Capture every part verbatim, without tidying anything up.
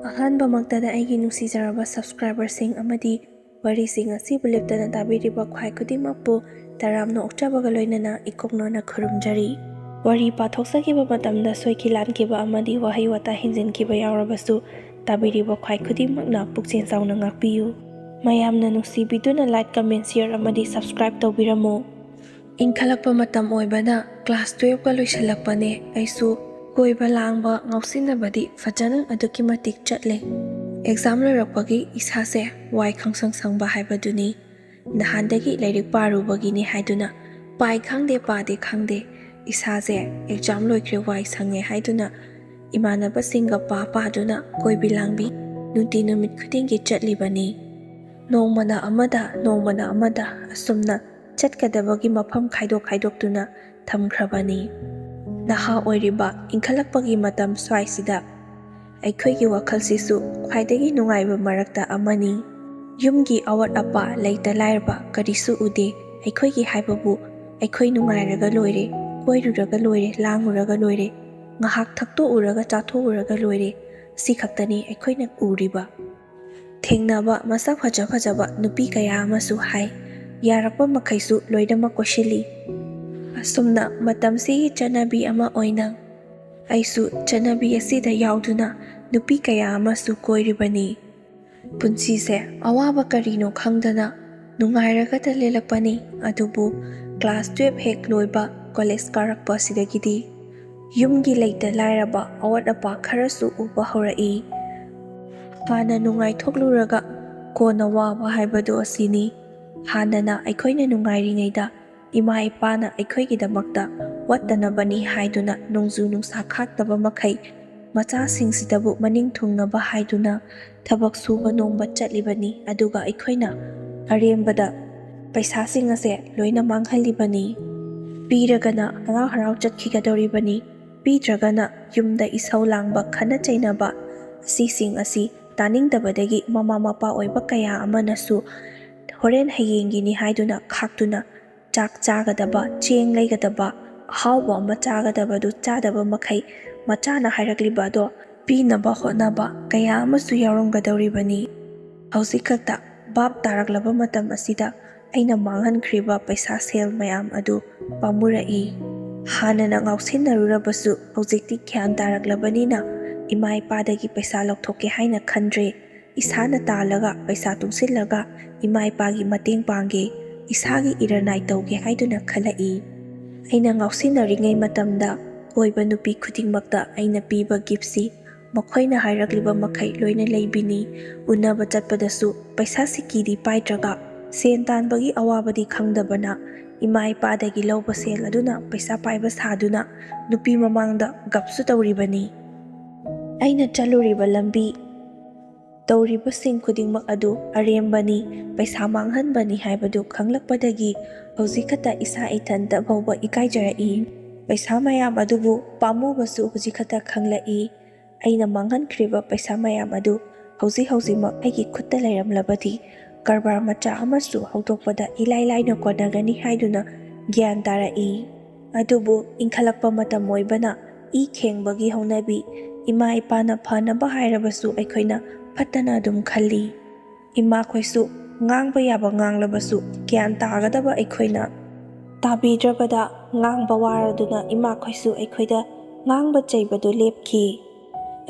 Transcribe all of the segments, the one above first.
ꯑꯍꯥꯟꯕꯃꯛꯇꯗ ꯑꯩꯒꯤ ꯅꯨꯡꯁꯤꯖꯔꯕ subscriberꯁꯤꯡ ꯑꯃꯗꯤ ꯋꯥꯔꯤꯁꯤꯡ ꯑꯁꯤꯕꯨ ꯂꯦꯞꯇꯅ ꯇꯥꯕꯤꯔꯤꯕ ꯈ꯭ꯋꯥꯏ ꯈꯨꯗꯤꯡꯃꯛꯄꯨ ꯇꯔꯥꯝꯅ ꯑꯣꯛꯆꯕꯒ ꯂꯣꯏꯅꯅ ꯏꯀꯣꯛꯅꯅ ꯈꯨꯔꯨꯝꯖꯔꯤ꯫ ꯋꯥꯔꯤ ꯄꯥꯊꯣꯛꯆꯈꯤꯕ ꯃꯇꯝꯗ ꯁꯣꯏꯈꯤ ꯂꯥꯟꯈꯤꯕ ꯑꯃꯗꯤ ꯋꯥꯍꯩ ꯋꯥꯇꯥ ꯍꯦꯟꯖꯤꯟꯈꯤꯕ ꯌꯥꯎꯔꯕꯁꯨ ꯇꯥꯕꯤꯔꯤꯕ ꯈ꯭ꯋꯥꯏ ꯈꯨꯗꯤꯡꯃꯛꯅ ꯄꯨꯛꯆꯦꯜ ꯆꯥꯎꯅ ꯉꯥꯛꯄꯤꯌꯨ꯫ ꯃꯌꯥꯝꯅ ꯅꯨꯡꯁꯤꯕꯤꯗꯨꯅ like, comment, share ꯑꯃꯗꯤ subscribe ꯇꯧꯕꯤꯔꯝꯃꯨ꯫ ꯏꯟꯈꯠꯂꯛꯄ ꯃꯇꯝ ꯑꯣꯏꯕꯅ class twelveꯀ ꯂꯣꯏꯁꯤꯜꯂꯛꯄꯅꯦ꯫ ꯑꯩꯁꯨ ꯀꯣꯏꯕ ꯂꯥꯡꯕ ꯉꯥꯎꯁꯤꯟꯅꯕꯗꯤ ꯐꯖꯅ ꯑꯗꯨꯛꯀꯤ ꯃꯇꯤꯛ ꯆꯠꯂꯦ꯫ Exam ꯂꯣꯏꯔꯛꯄꯒꯤ ꯏꯁꯥꯁꯦ ꯋꯥꯏ ꯈꯪꯁꯪ ꯁꯪꯕ ꯍꯥꯏꯕꯗꯨꯅꯤ꯫ ꯅꯍꯥꯟꯗꯒꯤ ꯂꯥꯏꯔꯤꯛ ꯄꯥꯔꯨꯕꯒꯤꯅꯤ ꯍꯥꯏꯗꯨꯅ ꯄꯥꯏ ꯈꯪꯗꯦ ꯄꯥꯗꯦ ꯈꯪꯗꯦ ꯏꯁꯥꯁꯦ exam ꯂꯣꯏꯈ꯭ꯔꯦ ꯋꯥꯏ ꯁꯪꯉꯦ ꯍꯥꯏꯗꯨꯅ ꯏꯃꯥꯟꯅꯕꯁꯤꯡꯒ ꯄꯥ ꯄꯥꯗꯨꯅ ꯀꯣꯏꯕꯤ ꯂꯥꯡꯕꯤ ꯅꯨꯡꯇꯤ ꯅꯨꯃꯤꯠ ꯈꯨꯗꯤꯡꯒꯤ ꯆꯠꯂꯤꯕꯅꯤ꯫ ꯅꯣꯡꯃꯅ ꯑꯃꯗ, ꯅꯣꯡꯃꯅ ꯑꯃꯗ ꯑꯁꯨꯝꯅ ꯆꯠꯀꯗꯕꯒꯤ ꯃꯐꯝ ꯈꯥꯏꯗꯣꯛ ꯈꯥꯏꯗꯣꯛꯇꯨꯅ ꯊꯝꯈ꯭ꯔꯕꯅꯤ꯫ ꯅꯍꯥ ꯑꯣꯏꯔꯤꯕ ꯏꯟꯈꯠꯂꯛꯄꯒꯤ ꯃꯇꯝ ꯁ꯭ꯋꯥꯏꯁꯤꯗ ꯑꯩꯈꯣꯏꯒꯤ ꯋꯥꯈꯜꯁꯤꯁꯨ ꯈ꯭ꯋꯥꯏꯗꯒꯤ ꯅꯨꯡꯉꯥꯏꯕ ꯃꯔꯛꯇ ꯑꯃꯅꯤ꯫ ꯌꯨꯝꯒꯤ ꯑꯋꯥꯠ ꯑꯄꯥ ꯂꯩꯇ ꯂꯥꯏꯔꯕ ꯀꯔꯤꯁꯨ ꯎꯗꯦ꯫ ꯑꯩꯈꯣꯏꯒꯤ ꯍꯥꯏꯕꯕꯨ ꯑꯩꯈꯣꯏ ꯅꯨꯡꯉꯥꯏꯔꯒ ꯂꯣꯏꯔꯦ, ꯀꯣꯏꯔꯨꯔꯒ ꯂꯣꯏꯔꯦ, ꯂꯥꯡꯉꯨꯔꯒ ꯂꯣꯏꯔꯦ, ꯉꯥꯏꯍꯥꯛ ꯊꯛꯇꯣꯛꯎꯔꯒ ꯆꯥꯊꯣꯛꯎꯔꯒ ꯂꯣꯏꯔꯦ꯫ ꯁꯤ ꯈꯛꯇꯅꯤ ꯑꯩꯈꯣꯏꯅ ꯎꯔꯤꯕ꯫ ꯊꯦꯡꯅꯕ ꯃꯁꯛ ꯐꯖ ꯐꯖꯕ ꯅꯨꯄꯤ ꯀꯌꯥ ꯑꯃꯁꯨ ꯍꯥꯏ꯫ ꯌꯥꯔꯛꯄ ꯃꯈꯩꯁꯨ ꯂꯣꯏꯅꯃꯛ ꯀꯣꯏꯁꯤꯜꯂꯤ꯫ ꯑꯁꯨꯝꯅ ꯃꯇꯝꯁꯤꯒꯤ ꯆꯠꯅꯕꯤ ꯑꯃ ꯑꯣꯏꯅ ꯑꯩꯁꯨ ꯆꯠꯅꯕꯤ ꯑꯁꯤꯗ ꯌꯥꯎꯗꯨꯅ ꯅꯨꯄꯤ ꯀꯌꯥ ꯑꯃꯁꯨ ꯀꯣꯏꯔꯤꯕꯅꯤ꯫ ꯄꯨꯟꯁꯤꯁꯦ ꯑꯋꯥꯕ ꯀꯔꯤꯅꯣ ꯈꯪꯗꯅ ꯅꯨꯡꯉꯥꯏꯔꯒꯇ ꯂꯦꯜꯂꯛꯄꯅꯤ꯫ ꯑꯗꯨꯕꯨ class twelve ꯍꯦꯛ ꯂꯣꯏꯕ college ꯀꯥꯔꯛꯄ ꯑꯁꯤꯗꯒꯤꯗꯤ ꯌꯨꯝꯒꯤ ꯂꯩꯇ ꯂꯥꯏꯔꯕ ꯑꯋꯥꯠ ꯑꯄꯥ ꯈꯔꯁꯨ ꯎꯕ ꯍꯧꯔꯛꯏ꯫ ꯍꯥꯟꯅ ꯅꯨꯡꯉꯥꯏꯊꯣꯛꯂꯨꯔꯒ ꯀꯣꯟꯅ ꯋꯥꯕ ꯍꯥꯏꯕꯗꯨ ꯑꯁꯤꯅꯤ꯫ ꯍꯥꯟꯅꯅ ꯑꯩꯈꯣꯏꯅ ꯅꯨꯡꯉꯥꯏꯔꯤꯉꯩꯗ ꯏꯃꯥ ꯏꯄꯥꯅ ꯑꯩꯈꯣꯏꯒꯤꯗꯃꯛꯇ ꯋꯥꯠꯇꯅꯕꯅꯤ ꯍꯥꯏꯗꯨꯅ ꯅꯣꯡꯖꯨ ꯅꯨꯡꯁꯥ ꯈꯥꯛꯇꯕ ꯃꯈꯩ ꯃꯆꯥꯁꯤꯡꯁꯤꯗꯕꯨ ꯃꯅꯤꯡ ꯊꯨꯡꯅꯕ ꯍꯥꯏꯗꯨꯅ ꯊꯕꯛ ꯁꯨꯕ ꯅꯣꯝꯕ ꯆꯠꯂꯤꯕꯅꯤ꯫ ꯑꯗꯨꯒ ꯑꯩꯈꯣꯏꯅ ꯑꯔꯦꯝꯕꯗ ꯄꯩꯁꯥꯁꯤꯡ ꯑꯁꯦ ꯂꯣꯏꯅ ꯃꯥꯡꯍꯜꯂꯤꯕꯅꯤ꯫ ꯄꯤꯔꯒꯅ ꯍꯔꯥꯎ ꯍꯔꯥꯎ ꯆꯠꯈꯤꯒꯗꯧꯔꯤꯕꯅꯤ꯫ ꯄꯤꯗ꯭ꯔꯒꯅ ꯌꯨꯝꯗ ꯏꯁꯧ ꯂꯥꯡꯕ, ꯈꯠꯅ ꯆꯩꯅꯕ ꯑꯁꯤꯁꯤꯡ ꯑꯁꯤ ꯇꯥꯅꯤꯡꯗꯕꯗꯒꯤ ꯃꯃꯥ ꯃꯄꯥ ꯑꯣꯏꯕ ꯀꯌꯥ ꯑꯃꯅꯁꯨ ꯍꯣꯔꯦꯟ ꯍꯌꯦꯡꯒꯤꯅꯤ ꯍꯥꯏꯗꯨꯅ ꯈꯥꯛꯇꯨꯅ ꯆꯥꯛ ꯆꯥꯒꯗꯕ, ꯆꯦꯡ ꯂꯩꯒꯗꯕ, ꯑꯍꯥꯎꯕ ꯑꯃ ꯆꯥꯒꯗꯕꯗꯨ ꯆꯥꯗꯕ ꯃꯈꯩ ꯃꯆꯥꯅ ꯍꯥꯏꯔꯛꯂꯤꯕ ꯑꯗꯣ ꯄꯤꯅꯕ ꯍꯣꯠꯅꯕ ꯀꯌꯥ ꯑꯃꯁꯨ ꯌꯥꯎꯔꯝꯒꯗꯧꯔꯤꯕꯅꯤ꯫ ꯍꯧꯖꯤꯛ ꯈꯛꯇ ꯚꯥꯞ ꯇꯥꯔꯛꯂꯕ ꯃꯇꯝ ꯑꯁꯤꯗ ꯑꯩꯅ ꯃꯥꯡꯍꯟꯈ꯭ꯔꯤꯕ ꯄꯩꯁꯥ ꯁꯦꯜ ꯃꯌꯥꯝ ꯑꯗꯨ ꯄꯥꯝꯃꯨꯔꯛꯏ꯫ ꯍꯥꯟꯅꯅ ꯉꯥꯎꯁꯤꯟꯅꯔꯨꯔꯕꯁꯨ ꯍꯧꯖꯤꯛꯇꯤ ꯒ꯭ꯌꯥꯟ ꯇꯥꯔꯛꯂꯕꯅꯤꯅ ꯏꯃꯥ ꯏꯄꯥꯗꯒꯤ ꯄꯩꯁꯥ ꯂꯧꯊꯣꯛꯀꯦ ꯍꯥꯏꯅ ꯈꯟꯗ꯭ꯔꯦ꯫ ꯏꯁꯥꯅ ꯇꯥꯜꯂꯒ ꯄꯩꯁꯥ ꯇꯨꯡꯁꯤꯜꯂꯒ ꯏꯃꯥ ꯏꯄꯥꯒꯤ ꯃꯇꯦꯡ ꯄꯥꯡꯒꯦ, ꯏꯁꯥꯒꯤ ꯏꯔꯟ ꯅꯥꯏ ꯇꯧꯒꯦ ꯍꯥꯏꯗꯨꯅ ꯈꯜꯂꯛꯏ꯫ ꯑꯩꯅ ꯉꯥꯎꯁꯤꯟꯅꯔꯤꯉꯩ ꯃꯇꯝꯗ ꯀꯣꯏꯕ ꯅꯨꯄꯤ ꯈꯨꯗꯤꯡꯃꯛꯇ ꯑꯩꯅ ꯄꯤꯕ ꯒꯤꯐꯁꯤ ꯃꯈꯣꯏꯅ ꯍꯥꯏꯔꯛꯂꯤꯕ ꯃꯈꯩ ꯂꯣꯏꯅ ꯂꯩꯕꯤꯅꯤ꯫ ꯎꯅꯕ ꯆꯠꯄꯗꯁꯨ ꯄꯩꯁꯥ ꯁꯤꯀꯤꯗꯤ ꯄꯥꯏꯗ꯭ꯔꯒ ꯁꯦꯟ ꯇꯥꯟꯕꯒꯤ ꯑꯋꯥꯕꯗꯤ ꯈꯪꯗꯕꯅ ꯏꯃꯥ ꯏꯄꯥꯗꯒꯤ ꯂꯧꯕ ꯁꯦꯜ ꯑꯗꯨꯅ ꯄꯩꯁꯥ ꯄꯥꯏꯕ ꯁꯥꯗꯨꯅ ꯅꯨꯄꯤ ꯃꯃꯥꯡꯗ ꯒꯞꯁꯨ ꯇꯧꯔꯤꯕꯅꯤ꯫ ꯑꯩꯅ ꯆꯠꯂꯨꯔꯤꯕ ꯂꯝꯕꯤ, ꯇꯧꯔꯤꯕꯁꯤꯡ ꯈꯨꯗꯤꯡꯃꯛ ꯑꯗꯨ ꯑꯔꯦꯝꯕꯅꯤ, ꯄꯩꯁꯥ ꯃꯥꯡꯍꯟꯕꯅꯤ ꯍꯥꯏꯕꯗꯨ ꯈꯪꯂꯛꯄꯗꯒꯤ ꯍꯧꯖꯤꯛ ꯈꯛꯇ ꯏꯁꯥ ꯏꯊꯟꯇ ꯐꯥꯎꯕ ꯏꯀꯥꯏꯖꯔꯛꯏ꯫ ꯄꯩꯁꯥ ꯃꯌꯥꯝ ꯑꯗꯨꯕꯨ ꯄꯥꯝꯃꯨꯕꯁꯨ ꯍꯧꯖꯤꯛ ꯈꯛꯇ ꯈꯪꯂꯛꯏ꯫ ꯑꯩꯅ ꯃꯥꯡꯍꯟꯈ꯭ꯔꯤꯕ ꯄꯩꯁꯥ ꯃꯌꯥꯝ ꯑꯗꯨ ꯍꯧꯖꯤꯛ ꯍꯧꯖꯤꯛꯃꯛ ꯑꯩꯒꯤ ꯈꯨꯠꯇ ꯂꯩꯔꯝꯂꯕꯗꯤ ꯀꯔꯕꯥꯔ ꯃꯆꯥ ꯑꯃꯁꯨ ꯍꯧꯗꯣꯛꯄꯗ ꯏꯂꯥꯏ ꯂꯥꯏꯅ ꯀꯣꯟꯅꯒꯅꯤ ꯍꯥꯏꯗꯨꯅ ꯒ꯭ꯌꯥꯟ ꯇꯥꯔꯛꯏ꯫ ꯑꯗꯨꯕꯨ ꯏꯟꯈꯠꯂꯛꯄ ꯃꯇꯝ ꯑꯣꯏꯕꯅ ꯏ ꯈꯦꯡꯕꯒꯤ ꯍꯧꯅꯕꯤ, ꯏꯃꯥ ꯏꯄꯥꯅ ꯐꯅꯕ ꯍꯥꯏꯔꯕꯁꯨ ꯑꯩꯈꯣꯏꯅ ꯐꯠꯇꯅ ꯑꯗꯨꯝ ꯈꯜꯂꯤ꯫ ꯏꯃꯥꯈꯣꯏꯁꯨ ꯉꯥꯡꯕ ꯌꯥꯕ ꯉꯥꯡꯂꯕꯁꯨ ꯒ꯭ꯌꯥꯟ ꯇꯥꯒꯗꯕ ꯑꯩꯈꯣꯏꯅ ꯇꯥꯕꯤꯗ꯭ꯔꯕꯗ ꯉꯥꯡꯕ ꯋꯥꯔꯗꯨꯅ ꯏꯃꯥꯈꯣꯏꯁꯨ ꯑꯩꯈꯣꯏꯗ ꯉꯥꯡꯕ ꯆꯩꯕꯗꯨ ꯂꯦꯞꯈꯤ꯫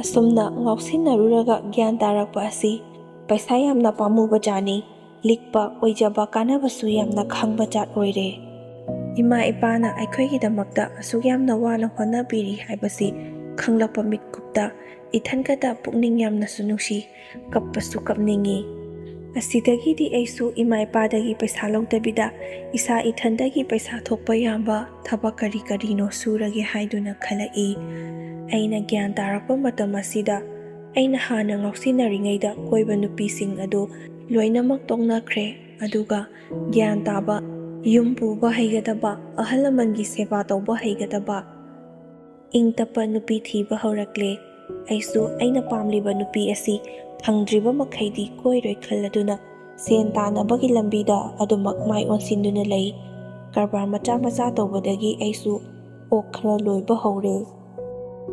ꯑꯁꯨꯝꯅ ꯉꯥꯎꯁꯤꯟꯅꯔꯨꯔꯒ ꯒ꯭ꯌꯥꯟ ꯇꯥꯔꯛꯄ ꯑꯁꯤ ꯄꯩꯁꯥ ꯌꯥꯝꯅ ꯄꯥꯝꯃꯨꯕ ꯖꯥꯠꯅꯤ꯫ ꯂꯤꯛꯄ, ꯑꯣꯏꯖꯕ, ꯀꯥꯟꯅꯕꯁꯨ ꯌꯥꯝꯅ ꯈꯪꯕ ꯖꯥꯠ ꯑꯣꯏꯔꯦ꯫ ꯏꯃꯥ ꯏꯄꯥꯅ ꯑꯩꯈꯣꯏꯒꯤꯗꯃꯛꯇ ꯑꯁꯨꯛ ꯌꯥꯝꯅ ꯋꯥꯅ ꯍꯣꯠꯅꯕꯤꯔꯤ ꯍꯥꯏꯕꯁꯤ ꯈꯪꯂꯛꯄ ꯃꯤꯠꯀꯨꯞꯇ ꯏꯊꯟ ꯈꯛꯇ ꯄꯨꯛꯅꯤꯡ ꯌꯥꯝꯅꯁꯨ ꯅꯨꯡꯁꯤ, ꯀꯞꯄꯁꯨ ꯀꯞꯅꯤꯡꯉꯤ꯫ ꯑꯁꯤꯗꯒꯤꯗꯤ ꯑꯩꯁꯨ ꯏꯃꯥ ꯏꯄꯥꯗꯒꯤ ꯄꯩꯁꯥ ꯂꯧꯗꯕꯤꯗ ꯏꯁꯥ ꯏꯊꯟꯗꯒꯤ ꯄꯩꯁꯥ ꯊꯣꯛꯄ ꯌꯥꯕ ꯊꯕꯛ ꯀꯔꯤ ꯀꯔꯤꯅꯣ ꯁꯨꯔꯒꯦ ꯍꯥꯏꯗꯨꯅ ꯈꯜꯂꯛꯏ꯫ ꯑꯩꯅ ꯒ꯭ꯌꯥꯟ ꯇꯥꯔꯛꯄ ꯃꯇꯝ ꯑꯁꯤꯗ ꯑꯩꯅ ꯍꯥꯟꯅ ꯉꯥꯎꯁꯤꯟꯅꯔꯤꯉꯩꯗ ꯀꯣꯏꯕ ꯅꯨꯄꯤꯁꯤꯡ ꯑꯗꯨ ꯂꯣꯏꯅꯃꯛ ꯇꯣꯛꯅꯈ꯭ꯔꯦ꯫ ꯑꯗꯨꯒ ꯒ꯭ꯌꯥꯟ ꯇꯥꯕ, ꯌꯨꯝ ꯄꯨꯕ ꯍꯩꯒꯗꯕ, ꯑꯍꯜ ꯂꯃꯟꯒꯤ ꯁꯦꯕꯥ ꯇꯧꯕ ꯍꯩꯒꯗꯕ, ꯏꯪ ꯇꯞꯄ ꯅꯨꯄꯤ ꯊꯤꯕ ꯍꯧꯔꯛꯂꯦ꯫ ꯑꯩꯁꯨ ꯑꯩꯅ ꯄꯥꯝꯂꯤꯕ ꯅꯨꯄꯤ ꯑꯁꯤ ꯐꯪꯗ꯭ꯔꯤꯕ ꯃꯈꯩꯗꯤ ꯀꯣꯏꯔꯣꯏ ꯈꯜꯂꯗꯨꯅ ꯁꯦꯟ ꯇꯥꯅꯕꯒꯤ ꯂꯝꯕꯤꯗ ꯑꯗꯨꯃꯛ ꯃꯥꯏ ꯑꯣꯟꯁꯤꯟꯗꯨꯅ ꯂꯩ꯫ ꯀꯔꯕꯥꯔ ꯃꯆꯥ ꯃꯆꯥ ꯇꯧꯕꯗꯒꯤ ꯑꯩꯁꯨ ꯑꯣꯛ ꯈꯔ ꯂꯣꯏꯕ ꯍꯧꯔꯦ꯫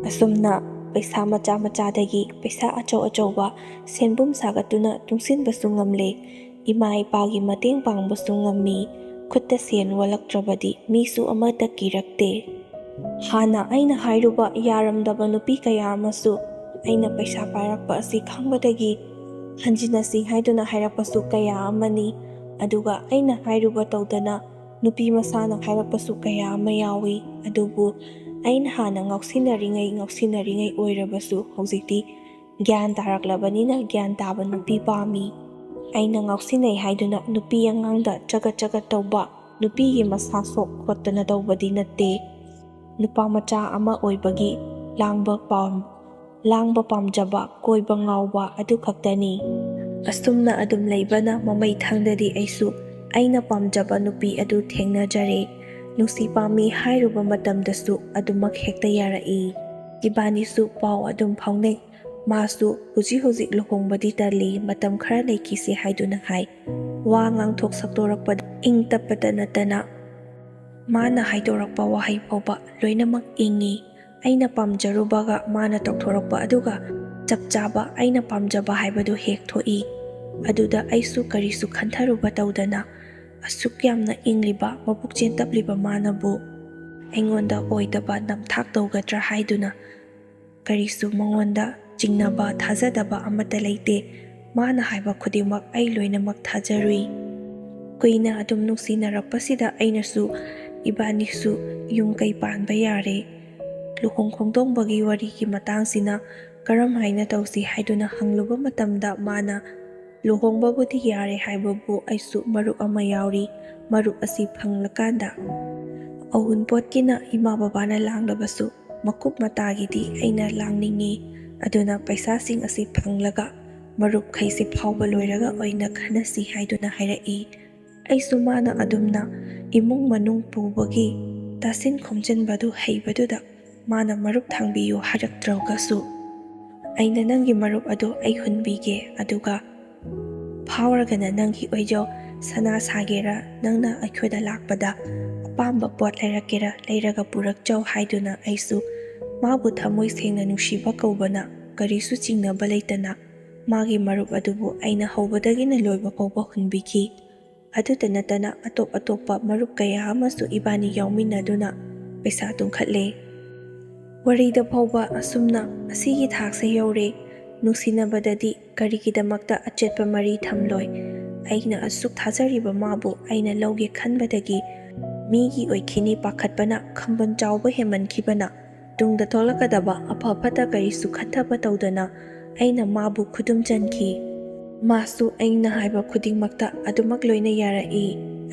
ꯑꯁꯨꯝꯅ ꯄꯩꯁꯥ ꯃꯆꯥ ꯃꯆꯥꯗꯒꯤ ꯄꯩꯁꯥ ꯑꯆꯧ ꯑꯆꯧꯕ ꯁꯦꯟꯕꯨꯝ ꯁꯥꯒꯠꯇꯨꯅ ꯇꯨꯡꯁꯤꯟꯕꯁꯨ ꯉꯝꯂꯦ꯫ ꯏꯃꯥ ꯏꯄꯥꯒꯤ ꯃꯇꯦꯡ ꯄꯥꯡꯕꯁꯨ ꯉꯝꯃꯤ꯫ ꯈꯨꯠꯇ ꯁꯦꯟ ꯋꯥꯠꯂꯛꯇ꯭ꯔꯕꯗꯤ ꯃꯤꯁꯨ ꯑꯃꯠꯇ ꯀꯤꯔꯛꯇꯦ꯫ ꯍꯥꯟꯅ ꯑꯩꯅ ꯍꯥꯏꯔꯨꯕ ꯌꯥꯔꯝꯗꯕ ꯅꯨꯄꯤ ꯀꯌꯥ ꯑꯃꯁꯨ ꯑꯩꯅ ꯄꯩꯁꯥ ꯄꯥꯏꯔꯛꯄ ꯑꯁꯤ ꯈꯪꯕꯗꯒꯤ ꯍꯟꯖꯤꯟꯅꯁꯤ ꯍꯥꯏꯗꯨꯅ ꯍꯥꯏꯔꯛꯄꯁꯨ ꯀꯌꯥ ꯑꯃꯅꯤ꯫ ꯑꯗꯨꯒ ꯑꯩꯅ ꯍꯥꯏꯔꯨꯕ ꯇꯧꯗꯅ ꯅꯨꯄꯤ ꯃꯁꯥꯅ ꯍꯥꯏꯔꯛꯄꯁꯨ ꯀꯌꯥ ꯑꯃ ꯌꯥꯎꯏ꯫ ꯑꯗꯨꯕꯨ ꯑꯩꯅ ꯍꯥꯟꯅ ꯉꯥꯎꯁꯤꯟꯅꯔꯤꯉꯩ ꯉꯥꯎꯁꯤꯟꯅꯔꯤꯉꯩ ꯑꯣꯏꯔꯕꯁꯨ ꯍꯧꯖꯤꯛꯇꯤ ꯒ꯭ꯌꯥꯟ ꯇꯥꯔꯛꯂꯕꯅꯤꯅ ꯒ꯭ꯌꯥꯟ ꯇꯥꯕ ꯅꯨꯄꯤ ꯄꯥꯝꯃꯤ꯫ ꯑꯩꯅ ꯉꯥꯎꯁꯤꯟꯅꯩ ꯍꯥꯏꯗꯨꯅ ꯅꯨꯄꯤ ꯑꯉꯥꯡꯗ ꯆꯒꯠ ꯆꯒꯠ ꯇꯧꯕ, ꯅꯨꯄꯤꯒꯤ ꯃꯁꯥ ꯁꯣꯛ ꯈꯣꯠꯇꯅ ꯇꯧꯕꯗꯤ ꯅꯠꯇꯦ꯫ ꯅꯨꯄꯥ ꯃꯆꯥ ꯑꯃ ꯑꯣꯏꯕꯒꯤ ꯂꯥꯡꯕ ꯄꯥꯝ-, ꯂꯥꯡꯕ ꯄꯥꯝꯖꯕ, ꯀꯣꯏꯕ ꯉꯥꯎꯕ ꯑꯗꯨ ꯈꯛꯇꯅꯤ꯫ ꯑꯁꯨꯝꯅ ꯑꯗꯨꯝ ꯂꯩꯕꯅ ꯃꯃꯩ ꯊꯪꯗꯗꯤ ꯑꯩꯁꯨ ꯑꯩꯅ ꯄꯥꯝꯖꯕ ꯅꯨꯄꯤ ꯑꯗꯨ ꯊꯦꯡꯅꯖꯔꯦ꯫ ꯅꯨꯡꯁꯤ ꯄꯥꯝꯃꯤ ꯍꯥꯏꯔꯨꯕ ꯃꯇꯝꯗꯁꯨ ꯑꯗꯨꯃꯛ ꯍꯦꯛꯇ ꯌꯥꯔꯛꯏ꯫ ꯏꯕꯥꯅꯤꯁꯨ ꯄꯥꯎ ꯑꯗꯨꯝ ꯐꯥꯎꯅꯩ꯫ ꯃꯥꯁꯨ ꯍꯧꯖꯤꯛ ꯍꯧꯖꯤꯛ ꯂꯨꯍꯣꯡꯕꯗꯤ ꯇꯜꯂꯤ, ꯃꯇꯝ ꯈꯔ ꯂꯩꯈꯤꯁꯦ ꯍꯥꯏꯗꯨꯅ ꯍꯥꯏ꯫ ꯋꯥ ꯉꯥꯡꯊꯣꯛ ꯁꯛꯇꯣꯔꯛꯄꯗ ꯏꯪ ꯇꯞꯄꯇ ꯅꯠꯇꯅ ꯃꯥꯅ ꯍꯥꯏꯗꯣꯔꯛꯄ ꯋꯥꯍꯩ ꯐꯥꯎꯕ ꯂꯣꯏꯅꯃꯛ ꯏꯪꯉꯤ꯫ ꯑꯩꯅ ꯄꯥꯝꯖꯔꯨꯕꯒ ꯃꯥꯅ ꯇꯧꯊꯣꯔꯛꯄ ꯑꯗꯨꯒ ꯆꯞ ꯆꯥꯕ ꯑꯩꯅ ꯄꯥꯝꯖꯕ ꯍꯥꯏꯕꯗꯨ ꯍꯦꯛ ꯊꯣꯛꯏ꯫ ꯑꯗꯨꯗ ꯑꯩꯁꯨ ꯀꯔꯤꯁꯨ ꯈꯟꯊꯔꯨꯕ ꯇꯧꯗꯅ ꯑꯁꯨꯛ ꯌꯥꯝꯅ ꯏꯪꯂꯤꯕ, ꯃꯕꯨꯛ ꯆꯦꯟꯇꯞꯂꯤꯕ ꯃꯥꯅꯕꯨ ꯑꯩꯉꯣꯟꯗ ꯑꯣꯏꯗꯕ ꯅꯝꯊꯥꯛ ꯇꯧꯒꯗ꯭ꯔꯥ ꯍꯥꯏꯗꯨꯅ ꯀꯔꯤꯁꯨ ꯃꯉꯣꯟꯗ ꯆꯤꯡꯅꯕ, ꯊꯥꯖꯗꯕ ꯑꯃꯠꯇ ꯂꯩꯇꯦ꯫ ꯃꯥꯅ ꯍꯥꯏꯕ ꯈꯨꯗꯤꯡꯃꯛ ꯑꯩ ꯂꯣꯏꯅꯃꯛ ꯊꯥꯖꯔꯨꯏ꯫ ꯀꯨꯏꯅ ꯑꯗꯨꯝ ꯅꯨꯡꯁꯤꯅꯔꯛꯄꯁꯤꯗ ꯑꯩꯅꯁꯨ ꯏꯕꯥꯅꯤꯁꯨ ꯌꯨꯝ ꯀꯩ ꯄꯥꯟꯕ ꯌꯥꯔꯦ꯫ ꯂꯨꯍꯣꯡ ꯈꯣꯡꯗꯣꯡꯕꯒꯤ ꯋꯥꯔꯤꯒꯤ ꯃꯇꯥꯡꯁꯤꯅ ꯀꯔꯝ ꯍꯥꯏꯅ ꯇꯧꯁꯤ ꯍꯥꯏꯗꯨꯅ ꯍꯪꯂꯨꯕ ꯃꯇꯝꯗ ꯃꯥꯅ, "ꯂꯨꯍꯣꯡꯕꯕꯨꯗꯤ ꯌꯥꯔꯦ ꯍꯥꯏꯕꯕꯨ ꯑꯩꯁꯨ ꯃꯔꯨꯞ ꯑꯃ ꯌꯥꯎꯔꯤ꯫ ꯃꯔꯨꯞ ꯑꯁꯤ ꯐꯪꯂꯀꯥꯟꯗ ꯑꯎꯟꯄꯣꯠꯀꯤꯅ ꯏꯃꯥ ꯕꯕꯥꯅ ꯂꯥꯡꯂꯕꯁꯨ ꯃꯀꯨꯞ ꯃꯇꯥꯒꯤꯗꯤ ꯑꯩꯅ ꯂꯥꯡꯅꯤꯡꯉꯤ꯫ ꯑꯗꯨꯅ ꯄꯩꯁꯥꯁꯤꯡ ꯑꯁꯤ ꯐꯪꯂꯒ ꯃꯔꯨꯞꯈꯩꯁꯤ ꯐꯥꯎꯕ ꯂꯣꯏꯔꯒ ꯑꯣꯏꯅ ꯈꯟꯅꯁꯤ" ꯍꯥꯏꯗꯨꯅ ꯍꯥꯏꯔꯛꯏ꯫ ꯑꯩꯁꯨ ꯃꯥꯅ ꯑꯗꯨꯝꯅ ꯏꯃꯨꯡ ꯃꯅꯨꯡ ꯄꯨꯕꯒꯤ ꯇꯥꯁꯤꯟ ꯈꯣꯝꯖꯤꯟꯕꯗꯨ ꯍꯩꯕꯗꯨꯗ ꯃꯥꯅ ꯃꯔꯨꯞ ꯊꯥꯡꯕꯤꯌꯨ ꯍꯥꯏꯔꯛꯇ꯭ꯔꯒꯁꯨ ꯑꯩꯅ ꯅꯪꯒꯤ ꯃꯔꯨꯞ ꯑꯗꯨ ꯑꯩ ꯍꯨꯟꯕꯤꯒꯦ, ꯑꯗꯨꯒ ꯐꯥꯎꯔꯒꯅ ꯅꯪꯒꯤ ꯑꯣꯏꯖꯧ꯫ ꯁꯅꯥ ꯁꯥꯒꯦꯔꯥ, ꯅꯪꯅ ꯑꯩꯈꯣꯏꯗ ꯂꯥꯛꯄꯗ ꯑꯄꯥꯝꯕ ꯄꯣꯠ ꯂꯩꯔꯛꯀꯦꯔꯥ, ꯂꯩꯔꯒ ꯄꯨꯔꯛꯆꯧ ꯍꯥꯏꯗꯨꯅ ꯑꯩꯁꯨ ꯃꯥꯕꯨ ꯊꯃꯣꯏ ꯁꯦꯡꯅ ꯅꯨꯡꯁꯤꯕ ꯀꯧꯕꯅ ꯀꯔꯤꯁꯨ ꯆꯤꯡꯅꯕ ꯂꯩꯇꯅ ꯃꯥꯒꯤ ꯃꯔꯨꯞ ꯑꯗꯨꯕꯨ ꯑꯩꯅ ꯍꯧꯕꯗꯒꯤꯅ ꯂꯣꯏꯕ ꯐꯥꯎꯕ ꯍꯨꯟꯕꯤꯈꯤ꯫ ꯑꯗꯨꯇ ꯅꯠꯇꯅ ꯑꯇꯣꯞ ꯑꯇꯣꯞꯄ ꯃꯔꯨꯞ ꯀꯌꯥ ꯑꯃꯁꯨ ꯏꯕꯥꯅꯤ ꯌꯥꯎꯃꯤꯟꯅꯗꯨꯅ ꯄꯩꯁꯥ ꯇꯨꯡꯈꯠꯂꯦ꯫ ꯋꯥꯔꯤꯗ ꯐꯥꯎꯕ ꯑꯁꯨꯝꯅ ꯑꯁꯤꯒꯤ ꯊꯥꯛꯁꯦ ꯌꯧꯔꯦ꯫ ꯅꯨꯡꯁꯤꯅꯕꯗꯗꯤ ꯀꯔꯤꯒꯤꯗꯃꯛꯇ ꯑꯆꯦꯠꯄ ꯃꯔꯤ ꯊꯝꯂꯣꯏ? ꯑꯩꯅ ꯑꯁꯨꯛ ꯊꯥꯖꯔꯤꯕ ꯃꯥꯕꯨ ꯑꯩꯅ ꯂꯧꯒꯦ ꯈꯟꯕꯗꯒꯤ ꯃꯤꯒꯤ ꯑꯣꯏꯈꯤꯅꯤ ꯄꯥꯈꯠꯄꯅ ꯈꯝꯕꯟ ꯆꯥꯎꯕ ꯍꯦꯟꯃꯟꯈꯤꯕꯅ ꯇꯨꯡꯗ ꯊꯣꯛꯂꯛꯀꯗꯕ ꯑꯐ ꯐꯠꯇ ꯀꯔꯤꯁꯨ ꯈꯟꯊꯕ ꯇꯧꯗꯅ ꯑꯩꯅ ꯃꯥꯕꯨ ꯈꯨꯗꯨꯝ ꯆꯟꯈꯤ꯫ ꯃꯥꯁꯨ ꯑꯩꯅ ꯍꯥꯏꯕ ꯈꯨꯗꯤꯡꯃꯛꯇ ꯑꯗꯨꯃꯛ ꯂꯣꯏꯅ ꯌꯥꯔꯛꯏ꯫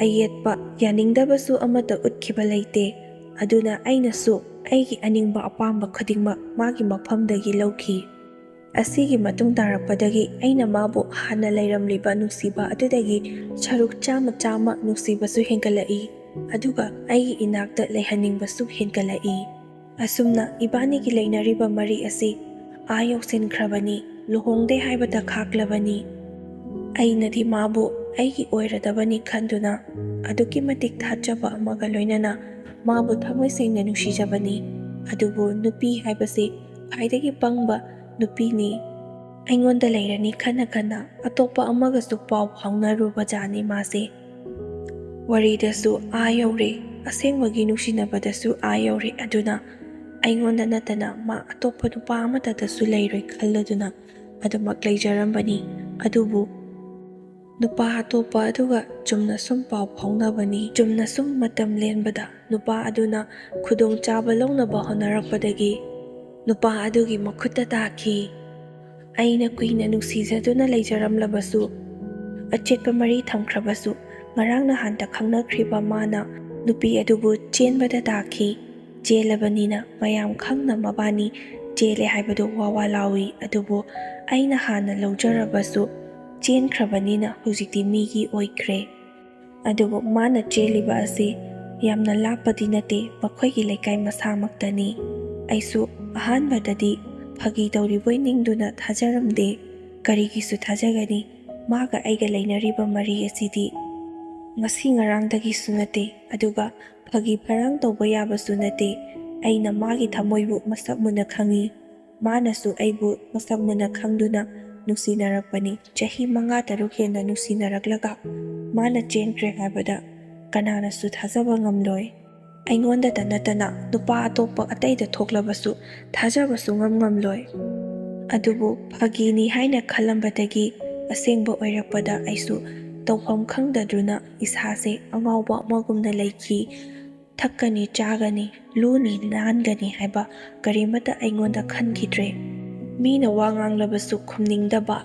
ꯑꯌꯦꯠꯄ, ꯌꯥꯅꯤꯡꯗꯕꯁꯨ ꯑꯃꯠꯇ ꯎꯠꯈꯤꯕ ꯂꯩꯇꯦ꯫ ꯑꯗꯨꯅ ꯑꯩꯅꯁꯨ ꯑꯩꯒꯤ ꯑꯅꯤꯡꯕ ꯑꯄꯥꯝꯕ ꯈꯨꯗꯤꯡꯃꯛ ꯃꯥꯒꯤ ꯃꯐꯝꯗꯒꯤ ꯂꯧꯈꯤ꯫ ꯑꯁꯤꯒꯤ ꯃꯇꯨꯡ ꯇꯥꯔꯛꯄꯗꯒꯤ ꯑꯩꯅ ꯃꯥꯕꯨ ꯍꯥꯟꯅ ꯂꯩꯔꯝꯂꯤꯕ ꯅꯨꯡꯁꯤꯕ ꯑꯗꯨꯗꯒꯤ ꯁꯔꯨꯛ ꯆꯥꯝꯃ ꯆꯥꯝꯃ ꯅꯨꯡꯁꯤꯕꯁꯨ ꯍꯦꯟꯒꯠꯂꯛꯏ, ꯑꯗꯨꯒ ꯑꯩꯒꯤ ꯏꯅꯥꯛꯇ ꯂꯩꯍꯟꯅꯤꯡꯕꯁꯨ ꯍꯦꯟꯒꯠꯂꯛꯏ꯫ ꯑꯁꯨꯝꯅ ꯏꯕꯥꯅꯤꯒꯤ ꯂꯩꯅꯔꯤꯕ ꯃꯔꯤ ꯑꯁꯤ ꯑꯥ ꯌꯧꯁꯤꯟꯈ꯭ꯔꯕꯅꯤ, ꯂꯨꯍꯣꯡꯗꯦ ꯍꯥꯏꯕꯗ ꯈꯥꯛꯂꯕꯅꯤ꯫ ꯑꯩꯅꯗꯤ ꯃꯥꯕꯨ ꯑꯩꯒꯤ ꯑꯣꯏꯔꯗꯕꯅꯤ ꯈꯟꯗꯨꯅ ꯑꯗꯨꯛꯀꯤ ꯃꯇꯤꯛ ꯊꯥꯖꯕ ꯑꯃꯒ ꯂꯣꯏꯅꯅ ꯃꯥꯕꯨ ꯊꯃꯣꯏ ꯁꯦꯡꯅ ꯅꯨꯡꯁꯤꯖꯕꯅꯤ꯫ ꯑꯗꯨꯕꯨ ꯅꯨꯄꯤ ꯍꯥꯏꯕꯁꯤ ꯈ꯭ꯋꯥꯏꯗꯒꯤ ꯄꯪꯕ ꯅꯨꯄꯤꯅꯤ꯫ ꯑꯩꯉꯣꯟꯗ ꯂꯩꯔꯅꯤ ꯈꯟꯅ ꯈꯟꯅ ꯑꯇꯣꯞꯄ ꯑꯃꯒꯁꯨ ꯄꯥꯎ ꯐꯥꯎꯅꯔꯨꯕ ꯖꯥꯠꯅꯤ ꯃꯥꯁꯦ꯫ ꯋꯥꯔꯤꯗꯁꯨ ꯑꯥ ꯌꯧꯔꯦ, ꯑꯁꯦꯡꯕꯒꯤ ꯅꯨꯡꯁꯤꯅꯕꯗꯁꯨ ꯑꯥ ꯌꯧꯔꯦ꯫ ꯑꯗꯨꯅ ꯑꯩꯉꯣꯟꯗ ꯅꯠꯇꯅ ꯃꯥ ꯑꯇꯣꯞꯄ ꯅꯨꯄꯥ ꯑꯃꯠꯇꯗꯁꯨ ꯂꯩꯔꯣꯏ ꯈꯜꯂꯗꯨꯅ ꯑꯗꯨꯃꯛ ꯂꯩꯖꯔꯝꯕꯅꯤ꯫ ꯑꯗꯨꯕꯨ ꯅꯨꯄꯥ ꯑꯇꯣꯞꯄ ꯑꯗꯨꯒ ꯆꯨꯝꯅ ꯁꯨꯝ ꯄꯥꯎ ꯐꯥꯎꯅꯕꯅꯤ꯫ ꯆꯨꯝꯅ ꯁꯨꯝ ꯃꯇꯝ ꯂꯦꯟꯕꯗ ꯅꯨꯄꯥ ꯑꯗꯨꯅ ꯈꯨꯗꯣꯡꯆꯥꯕ ꯂꯧꯅꯕ ꯍꯣꯠꯅꯔꯛꯄꯗꯒꯤ ꯅꯨꯄꯥ ꯑꯗꯨꯒꯤ ꯃꯈꯨꯠꯇ ꯇꯥꯈꯤ꯫ ꯑꯩꯅ ꯀꯨꯏꯅ ꯅꯨꯡꯁꯤꯖꯗꯨꯅ ꯂꯩꯖꯔꯝꯂꯕꯁꯨ, ꯑꯆꯦꯠꯄ ꯃꯔꯤ ꯊꯝꯈ꯭ꯔꯕꯁꯨ, ꯉꯔꯥꯡ ꯅꯍꯥꯟꯇ ꯈꯪꯅꯈ꯭ꯔꯤꯕ ꯃꯥꯅ ꯅꯨꯄꯤ ꯑꯗꯨꯕꯨ ꯆꯦꯟꯕꯗ ꯇꯥꯈꯤ꯫ ꯆꯦꯜꯂꯕꯅꯤꯅ ꯃꯌꯥꯝ ꯈꯪꯅ ꯃꯕꯥꯅꯤ ꯆꯦꯜꯂꯦ ꯍꯥꯏꯕꯗꯨ ꯋꯥ ꯋꯥ ꯂꯥꯎꯏ꯫ ꯑꯗꯨꯕꯨ ꯑꯩꯅ ꯍꯥꯟꯅ ꯂꯧꯖꯔꯕꯁꯨ ꯆꯦꯟꯈ꯭ꯔꯕꯅꯤꯅ ꯍꯧꯖꯤꯛꯇꯤ ꯃꯤꯒꯤ ꯑꯣꯏꯈ꯭ꯔꯦ꯫ ꯑꯗꯨꯕꯨ ꯃꯥꯅ ꯆꯦꯜꯂꯤꯕ ꯑꯁꯤ ꯌꯥꯝꯅ ꯂꯥꯞꯄꯗꯤ ꯅꯠꯇꯦ, ꯃꯈꯣꯏꯒꯤ ꯂꯩꯀꯥꯏ ꯃꯁꯥꯃꯛꯇꯅꯤ꯫ ꯑꯩꯁꯨ ꯑꯍꯥꯟꯕꯗꯗꯤ ꯐꯥꯒꯤ ꯇꯧꯔꯤꯕꯣꯏ ꯅꯤꯡꯗꯨꯅ ꯊꯥꯖꯔꯝꯗꯦ꯫ ꯀꯔꯤꯒꯤꯁꯨ ꯊꯥꯖꯒꯅꯤ? ꯃꯥꯒ ꯑꯩꯒ ꯂꯩꯅꯔꯤꯕ ꯃꯔꯤ ꯑꯁꯤꯗꯤ ꯉꯁꯤ ꯉꯔꯥꯡꯗꯒꯤꯁꯨ ꯅꯠꯇꯦ, ꯑꯗꯨꯒ ꯐꯥꯒꯤ ꯐꯔꯥꯡ ꯇꯧꯕ ꯌꯥꯕꯁꯨ ꯅꯠꯇꯦ꯫ ꯑꯩꯅ ꯃꯥꯒꯤ ꯊꯃꯣꯏꯕꯨ ꯃꯁꯛ ꯃꯨꯟꯅ ꯈꯪꯏ꯫ ꯃꯥꯅꯁꯨ ꯑꯩꯕꯨ ꯃꯁꯛ ꯃꯨꯟꯅ ꯈꯪꯗꯨꯅ ꯅꯨꯡꯁꯤꯅꯔꯛꯄꯅꯤ꯫ ꯆꯍꯤ ꯃꯉꯥ ꯇꯔꯨꯛ ꯍꯦꯟꯅ ꯅꯨꯡꯁꯤꯅꯔꯛꯂꯒ ꯃꯥꯅ ꯆꯦꯟꯈ꯭ꯔꯦ ꯍꯥꯏꯕꯗ ꯀꯅꯥꯅꯁꯨ ꯊꯥꯖꯕ ꯉꯝꯂꯣꯏ꯫ ꯑꯩꯉꯣꯟꯗꯇ ꯅꯠꯇꯅ ꯅꯨꯄꯥ ꯑꯇꯣꯞꯄ ꯑꯇꯩꯗ ꯊꯣꯛꯂꯕꯁꯨ ꯊꯥꯖꯕ ꯁꯨꯡꯉꯝ ꯉꯝꯂꯣꯏ꯫ ꯑꯗꯨꯕꯨ ꯐꯥꯒꯤꯅꯤ ꯍꯥꯏꯅ ꯈꯜꯂꯝꯕꯗꯒꯤ ꯑꯁꯦꯡꯕ ꯑꯣꯏꯔꯛꯄꯗ ꯑꯩꯁꯨ ꯇꯧꯐꯝ ꯈꯪꯗꯗꯨꯅ ꯏꯁꯥꯁꯦ ꯑꯉꯥꯎꯕ ꯑꯃꯒꯨꯝꯅ ꯂꯩꯈꯤ꯫ ꯊꯛꯀꯅꯤ, ꯆꯥꯒꯅꯤ, ꯂꯨꯅꯤ, ꯅꯥꯟꯒꯅꯤ ꯍꯥꯏꯕ ꯀꯔꯤꯃꯠꯇ ꯑꯩꯉꯣꯟꯗ ꯈꯟꯈꯤꯗ꯭ꯔꯦ꯫ ꯃꯤꯅ ꯋꯥ ꯉꯥꯡꯂꯕꯁꯨ ꯈꯨꯝꯅꯤꯡꯗꯕ,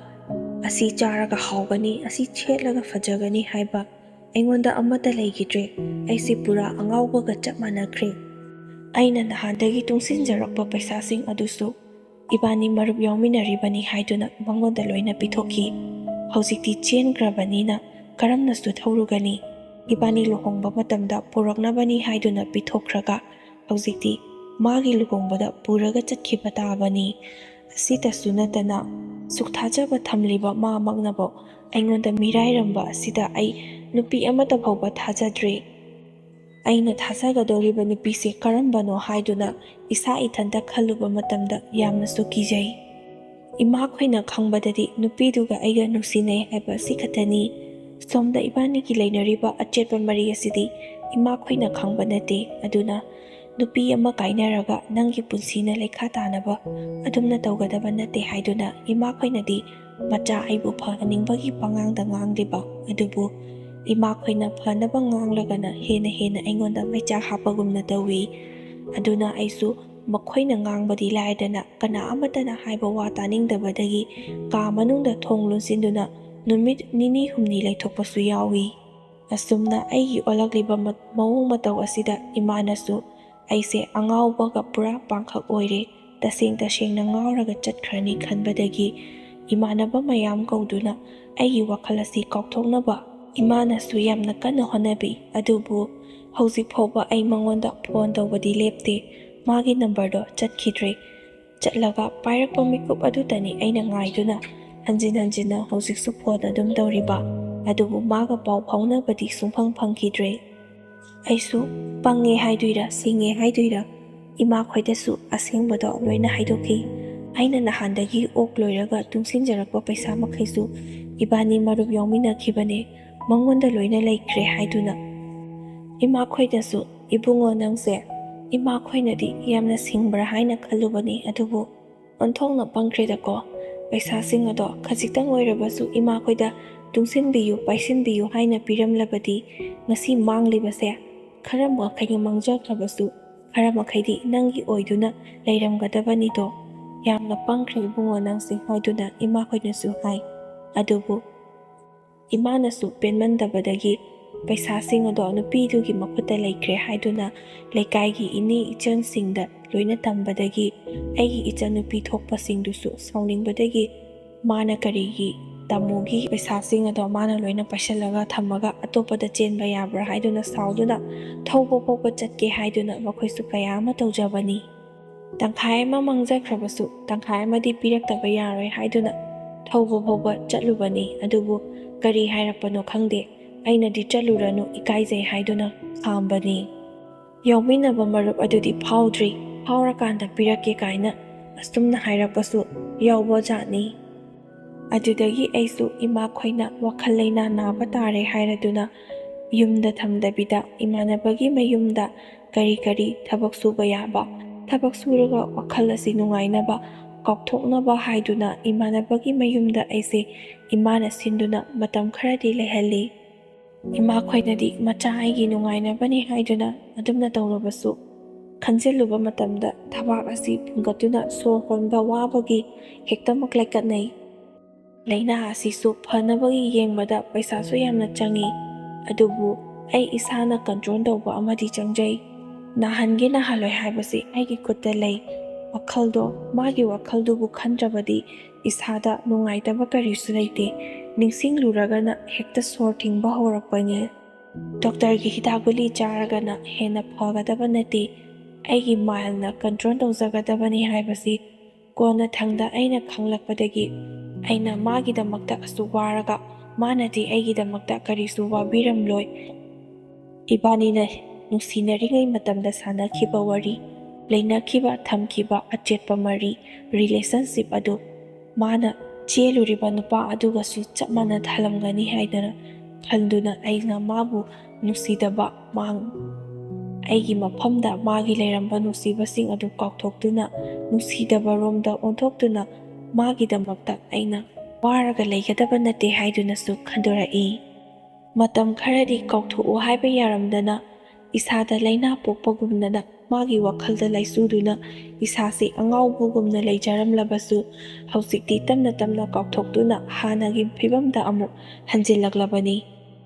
ꯑꯁꯤ ꯆꯥꯔꯒ ꯍꯥꯎꯒꯅꯤ, ꯑꯁꯤ ꯁꯦꯠꯂꯒ ꯐꯖꯒꯅꯤ ꯍꯥꯏꯕ ꯑꯩꯉꯣꯟꯗ ꯑꯃꯠꯇ ꯂꯩꯈꯤꯗ꯭ꯔꯦ꯫ ꯑꯩꯁꯦ ꯄꯨꯔꯥ ꯑꯉꯥꯎꯕꯒ ꯆꯞ ꯃꯥꯟꯅꯈ꯭ꯔꯦ꯫ ꯑꯩꯅ ꯅꯍꯥꯟꯗꯒꯤ ꯇꯨꯡꯁꯤꯟꯖꯔꯛꯄ ꯄꯩꯁꯥꯁꯤꯡ ꯑꯗꯨꯁꯨ ꯏꯕꯥꯅꯤ ꯃꯔꯨꯞ ꯌꯥꯎꯃꯤꯟꯅꯔꯤꯕꯅꯤ ꯍꯥꯏꯗꯨꯅ ꯃꯉꯣꯟꯗ ꯂꯣꯏꯅ ꯄꯤꯊꯣꯛꯈꯤ꯫ ꯍꯧꯖꯤꯛꯇꯤ ꯆꯦꯟꯈ꯭ꯔꯕꯅꯤꯅ ꯀꯔꯝꯅꯁꯨ ꯊꯧꯔꯨꯒꯅꯤ? ꯏꯕꯥꯅꯤ ꯂꯨꯍꯣꯡꯕ ꯃꯇꯝꯗ ꯄꯨꯔꯛꯅꯕꯅꯤ ꯍꯥꯏꯗꯨꯅ ꯄꯤꯊꯣꯛꯈ꯭ꯔꯒ ꯍꯧꯖꯤꯛꯇꯤ ꯃꯥꯒꯤ ꯂꯨꯍꯣꯡꯕꯗ ꯄꯨꯔꯒ ꯆꯠꯈꯤꯕ ꯇꯥꯕꯅꯤ꯫ ꯑꯁꯤꯇꯁꯨ ꯅꯠꯇꯅ ꯁꯨꯛ ꯊꯥꯖꯕ ꯊꯝꯂꯤꯕ ꯃꯥꯃꯛꯅꯕꯨ ꯑꯩꯉꯣꯟꯗ ꯃꯤꯔꯥꯏꯔꯝꯕ ꯑꯁꯤꯗ ꯑꯩ ꯅꯨꯄꯤ ꯑꯃꯠꯇ ꯐꯥꯎꯕ ꯊꯥꯖꯗ꯭ꯔꯦ꯫ ꯑꯩꯅ ꯊꯥꯖꯒꯗꯧꯔꯤꯕ ꯅꯨꯄꯤꯁꯦ ꯀꯔꯝꯕꯅꯣ ꯍꯥꯏꯗꯨꯅ ꯏꯁꯥ ꯏꯊꯟꯇ ꯈꯜꯂꯨꯕ ꯃꯇꯝꯗ ꯌꯥꯝꯅꯁꯨ ꯀꯤꯖꯩ꯫ ꯏꯃꯥꯈꯣꯏꯅ ꯈꯪꯕꯗꯗꯤ ꯅꯨꯄꯤꯗꯨꯒ ꯑꯩꯒ ꯅꯨꯡꯁꯤꯅꯩ ꯍꯥꯏꯕ ꯑꯁꯤ ꯈꯛꯇꯅꯤ꯫ ꯁꯣꯝꯗ ꯏꯕꯥꯅꯤꯒꯤ ꯂꯩꯅꯔꯤꯕ ꯑꯆꯦꯠꯄ ꯃꯔꯤ ꯑꯁꯤꯗꯤ ꯏꯃꯥꯈꯣꯏꯅ ꯈꯪꯕ ꯅꯠꯇꯦ꯫ ꯑꯗꯨꯅ ꯅꯨꯄꯤ ꯑꯃ ꯀꯥꯏꯅꯔꯒ ꯅꯪꯒꯤ ꯄꯨꯟꯁꯤꯅ ꯂꯩꯈꯥ ꯇꯥꯅꯕ ꯑꯗꯨꯝꯅ ꯇꯧꯒꯗꯕ ꯅꯠꯇꯦ ꯍꯥꯏꯗꯨꯅ ꯏꯃꯥꯈꯣꯏꯅꯗꯤ ꯃꯆꯥ ꯑꯩꯕꯨ ꯐꯍꯟꯅꯤꯡꯕꯒꯤ ꯄꯉꯥꯡꯗ ꯉꯥꯡꯂꯤꯕ ꯑꯗꯨꯕꯨ ꯏꯃꯥꯈꯣꯏꯅ ꯐꯅꯕ ꯉꯥꯡꯂꯒꯅ ꯍꯦꯟꯅ ꯍꯦꯟꯅ ꯑꯩꯉꯣꯟꯗ ꯃꯩꯆꯥꯛ ꯍꯥꯞꯄꯒꯨꯝꯅ ꯇꯧꯏ꯫ ꯑꯗꯨꯅ ꯑꯩꯁꯨ ꯃꯈꯣꯏꯅ ꯉꯥꯡꯕꯗꯤ ꯂꯥꯏꯗꯅ ꯀꯅꯥ ꯑꯃꯠꯇꯅ ꯍꯥꯏꯕ ꯋꯥ ꯇꯥꯅꯤꯡꯗꯕꯗꯒꯤ ꯀꯥ ꯃꯅꯨꯡꯗ ꯊꯣꯡ ꯂꯣꯟꯁꯤꯟꯗꯨꯅ ꯅꯨꯃꯤꯠ ꯅꯤꯅꯤ ꯍꯨꯝꯅꯤ ꯂꯩꯊꯣꯛꯄꯁꯨ ꯌꯥꯎꯏ꯫ ꯑꯁꯨꯝꯅ ꯑꯩꯒꯤ ꯑꯣꯜꯂꯛꯂꯤꯕ ꯃ-, ꯃꯑꯣꯡ ꯃꯇꯧ ꯑꯁꯤꯗ ꯏꯃꯥꯅꯁꯨ ꯑꯩꯁꯦ ꯑꯉꯥꯎꯕꯒ ꯄꯨꯔꯥ ꯄꯥꯡꯈꯛ ꯑꯣꯏꯔꯦ, ꯇꯁꯦꯡ ꯇꯁꯦꯡꯅ ꯉꯥꯎꯔꯒ ꯆꯠꯈ꯭ꯔꯅꯤ ꯈꯟꯕꯗꯒꯤ ꯏꯃꯥꯟꯅꯕ ꯃꯌꯥꯝ ꯀꯧꯗꯨꯅ ꯑꯩꯒꯤ ꯋꯥꯈꯜ ꯑꯁꯤ ꯀꯥꯎꯊꯣꯛꯅꯕ ꯏꯃꯥꯅꯁꯨ ꯌꯥꯝꯅ ꯀꯟꯅ ꯍꯣꯠꯅꯕꯤ꯫ ꯑꯗꯨꯕꯨ ꯍꯧꯖꯤꯛ ꯐꯥꯎꯕ ꯑꯩ ꯃꯉꯣꯟꯗ ꯐꯣꯟ ꯇꯧꯕꯗꯤ ꯂꯦꯞꯇꯦ꯫ ꯃꯥꯒꯤ ꯅꯝꯕꯔꯗꯣ ꯆꯠꯈꯤꯗ꯭ꯔꯦ꯫ ꯆꯠꯂꯒ ꯄꯥꯏꯔꯛꯄ ꯃꯤꯀꯨꯞ ꯑꯗꯨꯇꯅꯤ ꯑꯩꯅ ꯉꯥꯏꯗꯨꯅ ꯍꯟꯖꯤꯟ ꯍꯟꯖꯤꯟꯅ ꯍꯧꯖꯤꯛꯁꯨ ꯐꯣꯟ ꯑꯗꯨꯝ ꯇꯧꯔꯤꯕ꯫ ꯑꯗꯨꯕꯨ ꯃꯥꯒ ꯄꯥꯎ ꯐꯥꯎꯅꯕꯗꯤ ꯁꯨꯡꯐꯪ ꯐꯪꯈꯤꯗ꯭ꯔꯦ꯫ ꯑꯩꯁꯨ ꯄꯪꯉꯦ ꯍꯥꯏꯗꯣꯏꯔꯥ, ꯁꯤꯡꯉꯦ ꯍꯥꯏꯗꯣꯏꯔꯥ, ꯏꯃꯥꯈꯣꯏꯗꯁꯨ ꯑꯁꯦꯡꯕꯗꯣ ꯂꯣꯏꯅ ꯍꯥꯏꯗꯣꯛꯈꯤ꯫ "ꯑꯩꯅ ꯅꯍꯥꯟꯗꯒꯤ ꯑꯣꯛ ꯂꯣꯏꯔꯒ ꯇꯨꯡꯁꯤꯟꯖꯔꯛꯄ ꯄꯩꯁꯥ ꯃꯈꯩꯁꯨ ꯏꯕꯥꯅꯤ ꯃꯔꯨꯞ ꯌꯥꯎꯃꯤꯟꯅꯈꯤꯕꯅꯦ, ꯃꯉꯣꯟꯗ ꯂꯣꯏꯅ ꯂꯩꯈ꯭ꯔꯦ" ꯍꯥꯏꯗꯨꯅ꯫ ꯏꯃꯥꯈꯣꯏꯗꯁꯨ, "ꯏꯕꯨꯡꯉꯣ, ꯅꯪꯁꯦ ꯏꯃꯥꯈꯣꯏꯅꯗꯤ ꯌꯥꯝꯅ ꯁꯤꯡꯕ꯭ꯔꯥ ꯍꯥꯏꯅ ꯈꯜꯂꯨꯕꯅꯤ, ꯑꯗꯨꯕꯨ ꯑꯣꯟꯊꯣꯛꯅ ꯄꯪꯈ꯭ꯔꯦꯗꯀꯣ꯫ ꯄꯩꯁꯥꯁꯤꯡ ꯑꯗꯣ ꯈꯖꯤꯛꯇꯪ ꯑꯣꯏꯔꯕꯁꯨ ꯏꯃꯥꯈꯣꯏꯗ ꯇꯨꯡꯁꯤꯟꯕꯤꯌꯨ, ꯄꯥꯏꯁꯤꯟꯕꯤꯌꯨ ꯍꯥꯏꯅ ꯄꯤꯔꯝꯂꯕꯗꯤ ꯉꯁꯤ ꯃꯥꯡꯂꯤꯕꯁꯦ ꯈꯔ ꯃꯈꯩꯅ ꯃꯥꯡꯖꯈ꯭ꯔꯕꯁꯨ ꯈꯔ ꯃꯈꯩꯗꯤ ꯅꯪꯒꯤ ꯑꯣꯏꯗꯨꯅ ꯂꯩꯔꯝꯒꯗꯕꯅꯤꯗꯣ꯫ ꯌꯥꯝꯅ ꯄꯪꯈ꯭ꯔꯦ ꯏꯕꯨꯡꯉꯣ ꯅꯪꯁꯦ" ꯍꯥꯏꯗꯨꯅ ꯏꯃꯥꯈꯣꯏꯅꯁꯨ ꯍꯥꯏ꯫ ꯑꯗꯨꯕꯨ ꯏꯃꯥꯅꯁꯨ ꯄꯦꯟꯃꯟꯗꯕꯗꯒꯤ ꯄꯩꯁꯥꯁꯤꯡ ꯑꯗꯣ ꯅꯨꯄꯤꯗꯨꯒꯤ ꯃꯈꯨꯠꯇ ꯂꯩꯈ꯭ꯔꯦ ꯍꯥꯏꯗꯨꯅ ꯂꯩꯀꯥꯏꯒꯤ ꯏꯅꯦ ꯏꯆꯟꯁꯤꯡꯗ ꯂꯣꯏꯅ ꯇꯝꯕꯗꯒꯤ ꯑꯩꯒꯤ ꯏꯆꯟꯅꯨꯄꯤ ꯊꯣꯛꯄꯁꯤꯡꯗꯨꯁꯨ ꯁꯥꯎꯅꯤꯡꯕꯗꯒꯤ ꯃꯥꯅ ꯀꯔꯤꯒꯤ ꯇꯥꯃꯣꯒꯤ ꯄꯩꯁꯥꯁꯤꯡ ꯑꯗꯣ ꯃꯥꯅ ꯂꯣꯏꯅ ꯄꯥꯏꯁꯤꯜꯂꯒ ꯊꯝꯃꯒ ꯑꯇꯣꯞꯄꯗ ꯆꯦꯟꯕ ꯌꯥꯕ꯭ꯔꯥ ꯍꯥꯏꯗꯨꯅ ꯁꯥꯎꯗꯨꯅ ꯊꯧꯕ ꯐꯥꯎꯕ ꯆꯠꯀꯦ ꯍꯥꯏꯗꯨꯅ ꯃꯈꯣꯏꯁꯨ ꯀꯌꯥ ꯑꯃ ꯇꯧꯖꯕꯅꯤ꯫ ꯇꯪꯈꯥꯏ ꯑꯃ ꯃꯥꯡꯖꯈ꯭ꯔꯕꯁꯨ ꯇꯪꯈꯥꯏ ꯑꯃꯗꯤ ꯄꯤꯔꯛꯇꯕ ꯌꯥꯔꯣꯏ ꯍꯥꯏꯗꯨꯅ ꯊꯧꯕ ꯐꯥꯎꯕ ꯆꯠꯂꯨꯕꯅꯤ꯫ ꯑꯗꯨꯕꯨ ꯀꯔꯤ ꯍꯥꯏꯔꯛꯄꯅꯣ ꯈꯪꯗꯦ, ꯑꯩꯅꯗꯤ "ꯆꯠꯂꯨꯔꯅꯨ, ꯏꯀꯥꯏꯖꯩ" ꯍꯥꯏꯗꯨꯅ ꯈꯥꯝꯕꯅꯤ꯫ ꯌꯥꯎꯃꯤꯟꯅꯕ ꯃꯔꯨꯞ ꯑꯗꯨꯗꯤ ꯐꯥꯎꯗ꯭ꯔꯤ, ꯐꯥꯎꯔꯀꯥꯟꯗ ꯄꯤꯔꯛꯀꯦ ꯀꯥꯏꯅ ꯑꯁꯨꯝꯅ ꯍꯥꯏꯔꯛꯄꯁꯨ ꯌꯥꯎꯕ ꯖꯥꯠꯅꯤ꯫ ꯑꯗꯨꯗꯒꯤ ꯑꯩꯁꯨ ꯏꯃꯥꯈꯣꯏꯅ ꯋꯥꯈꯜ ꯂꯩꯅꯥ ꯅꯥꯕ ꯇꯥꯔꯦ ꯍꯥꯏꯔꯗꯨꯅ ꯌꯨꯝꯗ ꯊꯝꯗꯕꯤꯗ ꯏꯃꯥꯟꯅꯕꯒꯤ ꯃꯌꯨꯝꯗ ꯀꯔꯤ ꯀꯔꯤ ꯊꯕꯛ ꯁꯨꯕ ꯌꯥꯕ, ꯊꯕꯛ ꯁꯨꯔꯒ ꯋꯥꯈꯜ ꯑꯁꯤ ꯅꯨꯡꯉꯥꯏꯅꯕ, ꯀꯥꯎꯊꯣꯛꯅꯕ ꯍꯥꯏꯗꯨꯅ ꯏꯃꯥꯟꯅꯕꯒꯤ ꯃꯌꯨꯝꯗ ꯑꯩꯁꯦ ꯏꯃꯥꯅ ꯁꯤꯟꯗꯨꯅ ꯃꯇꯝ ꯈꯔꯗꯤ ꯂꯩꯍꯜꯂꯤ꯫ ꯏꯃꯥꯈꯣꯏꯅꯗꯤ ꯃꯆꯥ ꯑꯩꯒꯤ ꯅꯨꯡꯉꯥꯏꯅꯕꯅꯤ ꯍꯥꯏꯗꯨꯅ ꯑꯗꯨꯝꯅ ꯇꯧꯔꯕꯁꯨ, ꯈꯟꯖꯤꯜꯂꯨꯕ ꯃꯇꯝꯗ ꯊꯕꯥꯛ ꯑꯁꯤ ꯐꯨꯟꯒꯠꯇꯨꯅ ꯁꯣꯔ ꯍꯣꯟꯕ ꯋꯥꯕꯒꯤ ꯍꯦꯛꯇꯃꯛ ꯂꯩꯀꯠꯅꯩ꯫ ꯂꯥꯏꯅꯥ ꯑꯁꯤꯁꯨ ꯐꯅꯕꯒꯤ ꯌꯦꯡꯕꯗ ꯄꯩꯁꯥꯁꯨ ꯌꯥꯝꯅ ꯆꯪꯏ, ꯑꯗꯨꯕꯨ ꯑꯩ ꯏꯁꯥꯅ ꯀꯟꯇ꯭ꯔꯣꯜ ꯇꯧꯕ ꯑꯃꯗꯤ ꯆꯪꯖꯩ꯫ ꯅꯥꯍꯟꯒꯦ ꯅꯥꯍꯜꯂꯣꯏ ꯍꯥꯏꯕꯁꯤ ꯑꯩꯒꯤ ꯈꯨꯠꯇ ꯂꯩ꯫ ꯋꯥꯈꯜꯗꯣ, ꯃꯥꯒꯤ ꯋꯥꯈꯜꯗꯨꯕꯨ ꯈꯟꯗ꯭ꯔꯕꯗꯤ ꯏꯁꯥꯗ ꯅꯨꯡꯉꯥꯏꯇꯕ ꯀꯔꯤꯁꯨ ꯂꯩꯇꯦ꯫ ꯅꯤꯡꯁꯤꯡꯂꯨꯔꯒꯅ ꯍꯦꯛꯇ ꯁꯣꯔ ꯊꯤꯡꯕ ꯍꯧꯔꯛꯄꯅꯤ꯫ ꯗꯣꯛꯇꯔꯒꯤ ꯍꯤꯗꯥꯛ ꯒꯨꯂꯤ ꯆꯥꯔꯒꯅ ꯍꯦꯟꯅ ꯐꯒꯗꯕ ꯅꯠꯇꯦ꯫ ꯑꯩꯒꯤ ꯃꯥꯏꯜꯅ ꯀꯟꯇ꯭ꯔꯣꯜ ꯇꯧꯖꯒꯗꯕꯅꯤ ꯍꯥꯏꯕꯁꯤ ꯀꯣꯟꯅꯊꯪꯗ ꯑꯩꯅ ꯈꯪꯂꯛꯄꯗꯒꯤ ꯑꯩꯅ ꯃꯥꯒꯤꯗꯃꯛꯇ ꯑꯁꯨꯛ ꯋꯥꯔꯒ ꯃꯥꯅꯗꯤ ꯑꯩꯒꯤꯗꯃꯛꯇ ꯀꯔꯤꯁꯨ ꯋꯥꯕꯤꯔꯝꯂꯣꯏ꯫ ꯏꯕꯥꯅꯤꯅ ꯅꯨꯡꯁꯤꯅꯔꯤꯉꯩ ꯃꯇꯝꯗ ꯁꯥꯟꯅꯈꯤꯕ ꯋꯥꯔꯤ, ꯂꯩꯅꯈꯤꯕ, ꯊꯝꯈꯤꯕ ꯑꯆꯦꯠꯄ ꯃꯔꯤ, ꯔꯤꯂꯦꯁꯟꯁꯤꯞ ꯑꯗꯨ ꯃꯥꯅ ꯆꯦꯜꯂꯨꯔꯤꯕ ꯅꯨꯄꯥ ꯑꯗꯨꯒꯁꯨ ꯆꯞ ꯃꯥꯟꯅ ꯊꯜꯂꯝꯒꯅꯤ ꯍꯥꯏꯗꯅ ꯈꯟꯗꯨꯅ ꯑꯩꯅ ꯃꯥꯕꯨ ꯅꯨꯡꯁꯤꯗꯕ ꯃꯥꯡ ꯑꯩꯒꯤ ꯃꯐꯝꯗ ꯃꯥꯒꯤ ꯂꯩꯔꯝꯕ ꯅꯨꯡꯁꯤꯕꯁꯤꯡ ꯑꯗꯨ ꯀꯥꯎꯊꯣꯛꯇꯨꯅ, ꯅꯨꯡꯁꯤꯗꯕ ꯔꯣꯝꯗ ꯑꯣꯟꯊꯣꯛꯇꯨꯅ, ꯃꯥꯒꯤꯗꯃꯛꯇ ꯑꯩꯅ ꯋꯥꯔꯒ ꯂꯩꯒꯗꯕ ꯅꯠꯇꯦ ꯍꯥꯏꯗꯨꯅꯁꯨ ꯈꯟꯗꯣꯔꯛꯏ꯫ ꯃꯇꯝ ꯈꯔꯗꯤ ꯀꯥꯎꯊꯣꯛꯎ ꯍꯥꯏꯕ ꯌꯥꯔꯝꯗꯅ, ꯏꯁꯥꯗ ꯂꯥꯏꯅꯥ ꯄꯣꯛꯄꯒꯨꯝꯗꯅ ꯃꯥꯒꯤ ꯋꯥꯈꯜꯗ ꯂꯥꯏꯆꯨꯗꯨꯅ ꯏꯁꯥꯁꯤ ꯑꯉꯥꯎꯕꯒꯨꯝꯅ ꯂꯩꯖꯔꯝꯂꯕꯁꯨ, ꯍꯧꯖꯤꯛꯇꯤ ꯇꯞꯅ ꯇꯞꯅ ꯀꯥꯎꯊꯣꯛꯇꯨꯅ ꯍꯥꯟꯅꯒꯤ ꯐꯤꯕꯝꯗ ꯑꯃꯨꯛ ꯍꯟꯖꯤꯜꯂꯛꯂꯕꯅꯤ꯫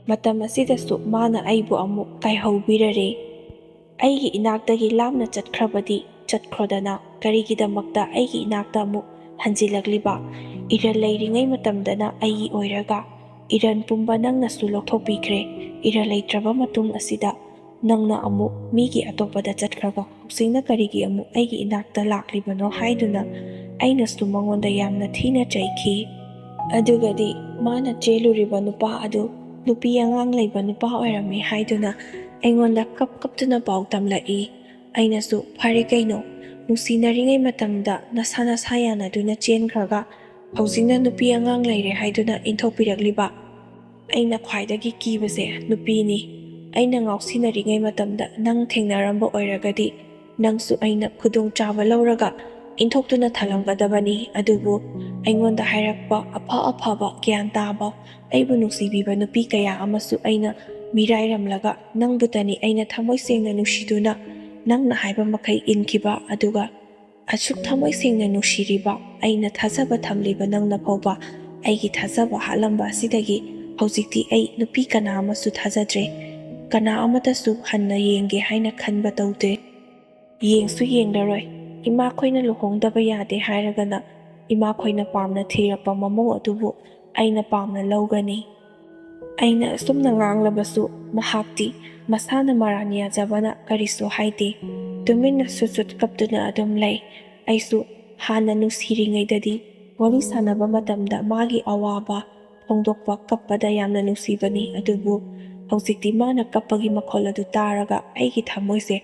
ꯃꯇꯝ ꯑꯁꯤꯗꯁꯨ ꯃꯥꯅ ꯑꯩꯕꯨ ꯑꯃꯨꯛ ꯀꯥꯏꯍꯧꯕꯤꯔꯔꯦ꯫ ꯑꯩꯒꯤ ꯏꯅꯥꯛꯇꯒꯤ ꯂꯥꯞꯅ ꯆꯠꯈ꯭ꯔꯕꯗꯤ ꯆꯠꯈ꯭ꯔꯣꯗꯅ, ꯀꯔꯤꯒꯤꯗꯃꯛꯇ ꯑꯩꯒꯤ ꯏꯅꯥꯛꯇ ꯑꯃꯨꯛ ꯍꯟꯖꯤꯜꯂꯛꯂꯤꯕ? ꯏꯔꯟ ꯂꯩꯔꯤꯉꯩ ꯃꯇꯝꯗꯅ ꯑꯩꯒꯤ ꯑꯣꯏꯔꯒ, ꯏꯔꯟ ꯄꯨꯝꯕ ꯅꯪꯅꯁꯨ ꯂꯧꯊꯣꯛꯄꯤꯈ꯭ꯔꯦ꯫ ꯏꯔꯟ ꯂꯩꯇ꯭ꯔꯕ ꯃꯇꯨꯡ ꯑꯁꯤꯗ ꯅꯪꯅ ꯑꯃꯨꯛ ꯃꯤꯒꯤ ꯑꯇꯣꯞꯄꯗ ꯆꯠꯈ꯭ꯔꯒ ꯍꯧꯖꯤꯛꯅ ꯀꯔꯤꯒꯤ ꯑꯃꯨꯛ ꯑꯩꯒꯤ ꯏꯅꯥꯛꯇ ꯂꯥꯛꯂꯤꯕꯅꯣ ꯍꯥꯏꯗꯨꯅ ꯑꯩꯅꯁꯨ ꯃꯉꯣꯟꯗ ꯌꯥꯝꯅ ꯊꯤꯅ ꯆꯩꯈꯤ꯫ ꯑꯗꯨꯒꯗꯤ ꯃꯥꯅ ꯆꯦꯜꯂꯨꯔꯤꯕ ꯅꯨꯄꯥ ꯑꯗꯨ ꯅꯨꯄꯤ ꯑꯉꯥꯡ ꯂꯩꯕ ꯅꯨꯄꯥ ꯑꯣꯏꯔꯝꯃꯤ ꯍꯥꯏꯗꯨꯅ ꯑꯩꯉꯣꯟꯗ ꯀꯞ ꯀꯞꯇꯨꯅ ꯄꯥꯎ ꯇꯝꯂꯛꯏ꯫ ꯑꯩꯅꯁꯨ, "ꯐꯔꯦ ꯀꯩꯅꯣ, ꯅꯨꯡꯁꯤꯅꯔꯤꯉꯩ ꯃꯇꯝꯗ ꯅꯁꯥ ꯅꯁꯥ ꯌꯥꯅꯗꯨꯅ ꯆꯦꯟꯈ꯭ꯔꯒ ꯍꯧꯖꯤꯛꯅ ꯅꯨꯄꯤ ꯑꯉꯥꯡ ꯂꯩꯔꯦ ꯍꯥꯏꯗꯨꯅ ꯏꯟꯊꯣꯛꯄꯤꯔꯛꯂꯤꯕ?" ꯑꯩꯅ ꯈ꯭ꯋꯥꯏꯗꯒꯤ ꯀꯤꯕꯁꯦ ꯅꯨꯄꯤꯅꯤ꯫ ꯑꯩꯅ ꯉꯥꯎꯁꯤꯟꯅꯔꯤꯉꯩ ꯃꯇꯝꯗ ꯅꯪ ꯊꯦꯡꯅꯔꯝꯕ ꯑꯣꯏꯔꯒꯗꯤ ꯅꯪꯁꯨ ꯑꯩꯅ ꯈꯨꯗꯣꯡꯆꯥꯕ ꯂꯧꯔꯒ ꯏꯟꯊꯣꯛꯇꯨꯅ ꯊꯜꯂꯝꯒꯗꯕꯅꯤ꯫ ꯑꯗꯨꯕꯨ ꯑꯩꯉꯣꯟꯗ ꯍꯥꯏꯔꯛꯄ ꯑꯐ ꯑꯐꯕ, ꯒ꯭ꯌꯥꯟ ꯇꯥꯕ, ꯑꯩꯕꯨ ꯅꯨꯡꯁꯤꯕꯤꯕ ꯅꯨꯄꯤ ꯀꯌꯥ ꯑꯃꯁꯨ ꯑꯩꯅ ꯃꯤꯔꯥꯏꯔꯝꯂꯒ ꯅꯪꯕꯨꯇꯅꯤ ꯑꯩꯅ ꯊꯃꯣꯏ ꯁꯦꯡꯅ ꯅꯨꯡꯁꯤꯗꯨꯅ ꯅꯪꯅ ꯍꯥꯏꯕ ꯃꯈꯩ ꯏꯟꯈꯤꯕ꯫ ꯑꯗꯨꯒ ꯑꯁꯨꯛ ꯊꯃꯣꯏ ꯁꯦꯡꯅ ꯅꯨꯡꯁꯤꯔꯤꯕ, ꯑꯩꯅ ꯊꯥꯖꯕ ꯊꯝꯂꯤꯕ ꯅꯪꯅ ꯐꯥꯎꯕ ꯑꯩꯒꯤ ꯊꯥꯖꯕ ꯍꯥꯠꯂꯝꯕ ꯑꯁꯤꯗꯒꯤ ꯍꯧꯖꯤꯛꯇꯤ ꯑꯩ ꯅꯨꯄꯤ ꯀꯅꯥ ꯑꯃꯁꯨ ꯊꯥꯖꯗ꯭ꯔꯦ꯫ ꯀꯅꯥ ꯑꯃꯠꯇꯁꯨ ꯍꯟꯅ ꯌꯦꯡꯒꯦ ꯍꯥꯏꯅ ꯈꯟꯕ ꯇꯧꯗꯦ꯫ ꯌꯦꯡꯁꯨ ꯌꯦꯡꯂꯔꯣꯏ꯫ ꯏꯃꯥꯈꯣꯏꯅ ꯂꯨꯍꯣꯡꯗꯕ ꯌꯥꯗꯦ ꯍꯥꯏꯔꯒꯅ ꯏꯃꯥꯈꯣꯏꯅ ꯄꯥꯝꯅ ꯊꯤꯔꯛꯄ ꯃꯃꯧ ꯑꯗꯨꯕꯨ ꯑꯩꯅ ꯄꯥꯝꯅ ꯂꯧꯒꯅꯤ꯫ ꯑꯩꯅ ꯑꯁꯨꯝꯅ ꯉꯥꯡꯂꯕꯁꯨ ꯃꯍꯥꯛꯇꯤ ꯃꯁꯥꯅ ꯃꯔꯥꯟ ꯌꯥꯖꯕꯅ ꯀꯔꯤꯁꯨ ꯍꯥꯏꯗꯦ꯫ ꯇꯨꯃꯤꯟꯅ ꯁꯨꯠ ꯁꯨꯠ ꯀꯞꯇꯨꯅ ꯑꯗꯨꯝ ꯂꯩ꯫ ꯑꯩꯁꯨ ꯍꯥꯟꯅ ꯅꯨꯡꯁꯤꯔꯤꯉꯩꯗꯗꯤ ꯋꯥꯔꯤ ꯁꯥꯟꯅꯕ ꯃꯇꯝꯗ ꯃꯥꯒꯤ ꯑꯋꯥꯕ ꯐꯣꯡꯗꯣꯛꯄ, ꯀꯞꯄꯗ ꯌꯥꯝꯅ ꯅꯨꯡꯁꯤꯕꯅꯤ꯫ ꯑꯗꯨꯕꯨ ꯍꯧꯖꯤꯛꯇꯤ ꯃꯥꯅ ꯀꯞꯄꯒꯤ ꯃꯈꯣꯜ ꯑꯗꯨ ꯇꯥꯔꯒ ꯑꯩꯒꯤ ꯊꯃꯣꯏꯁꯦ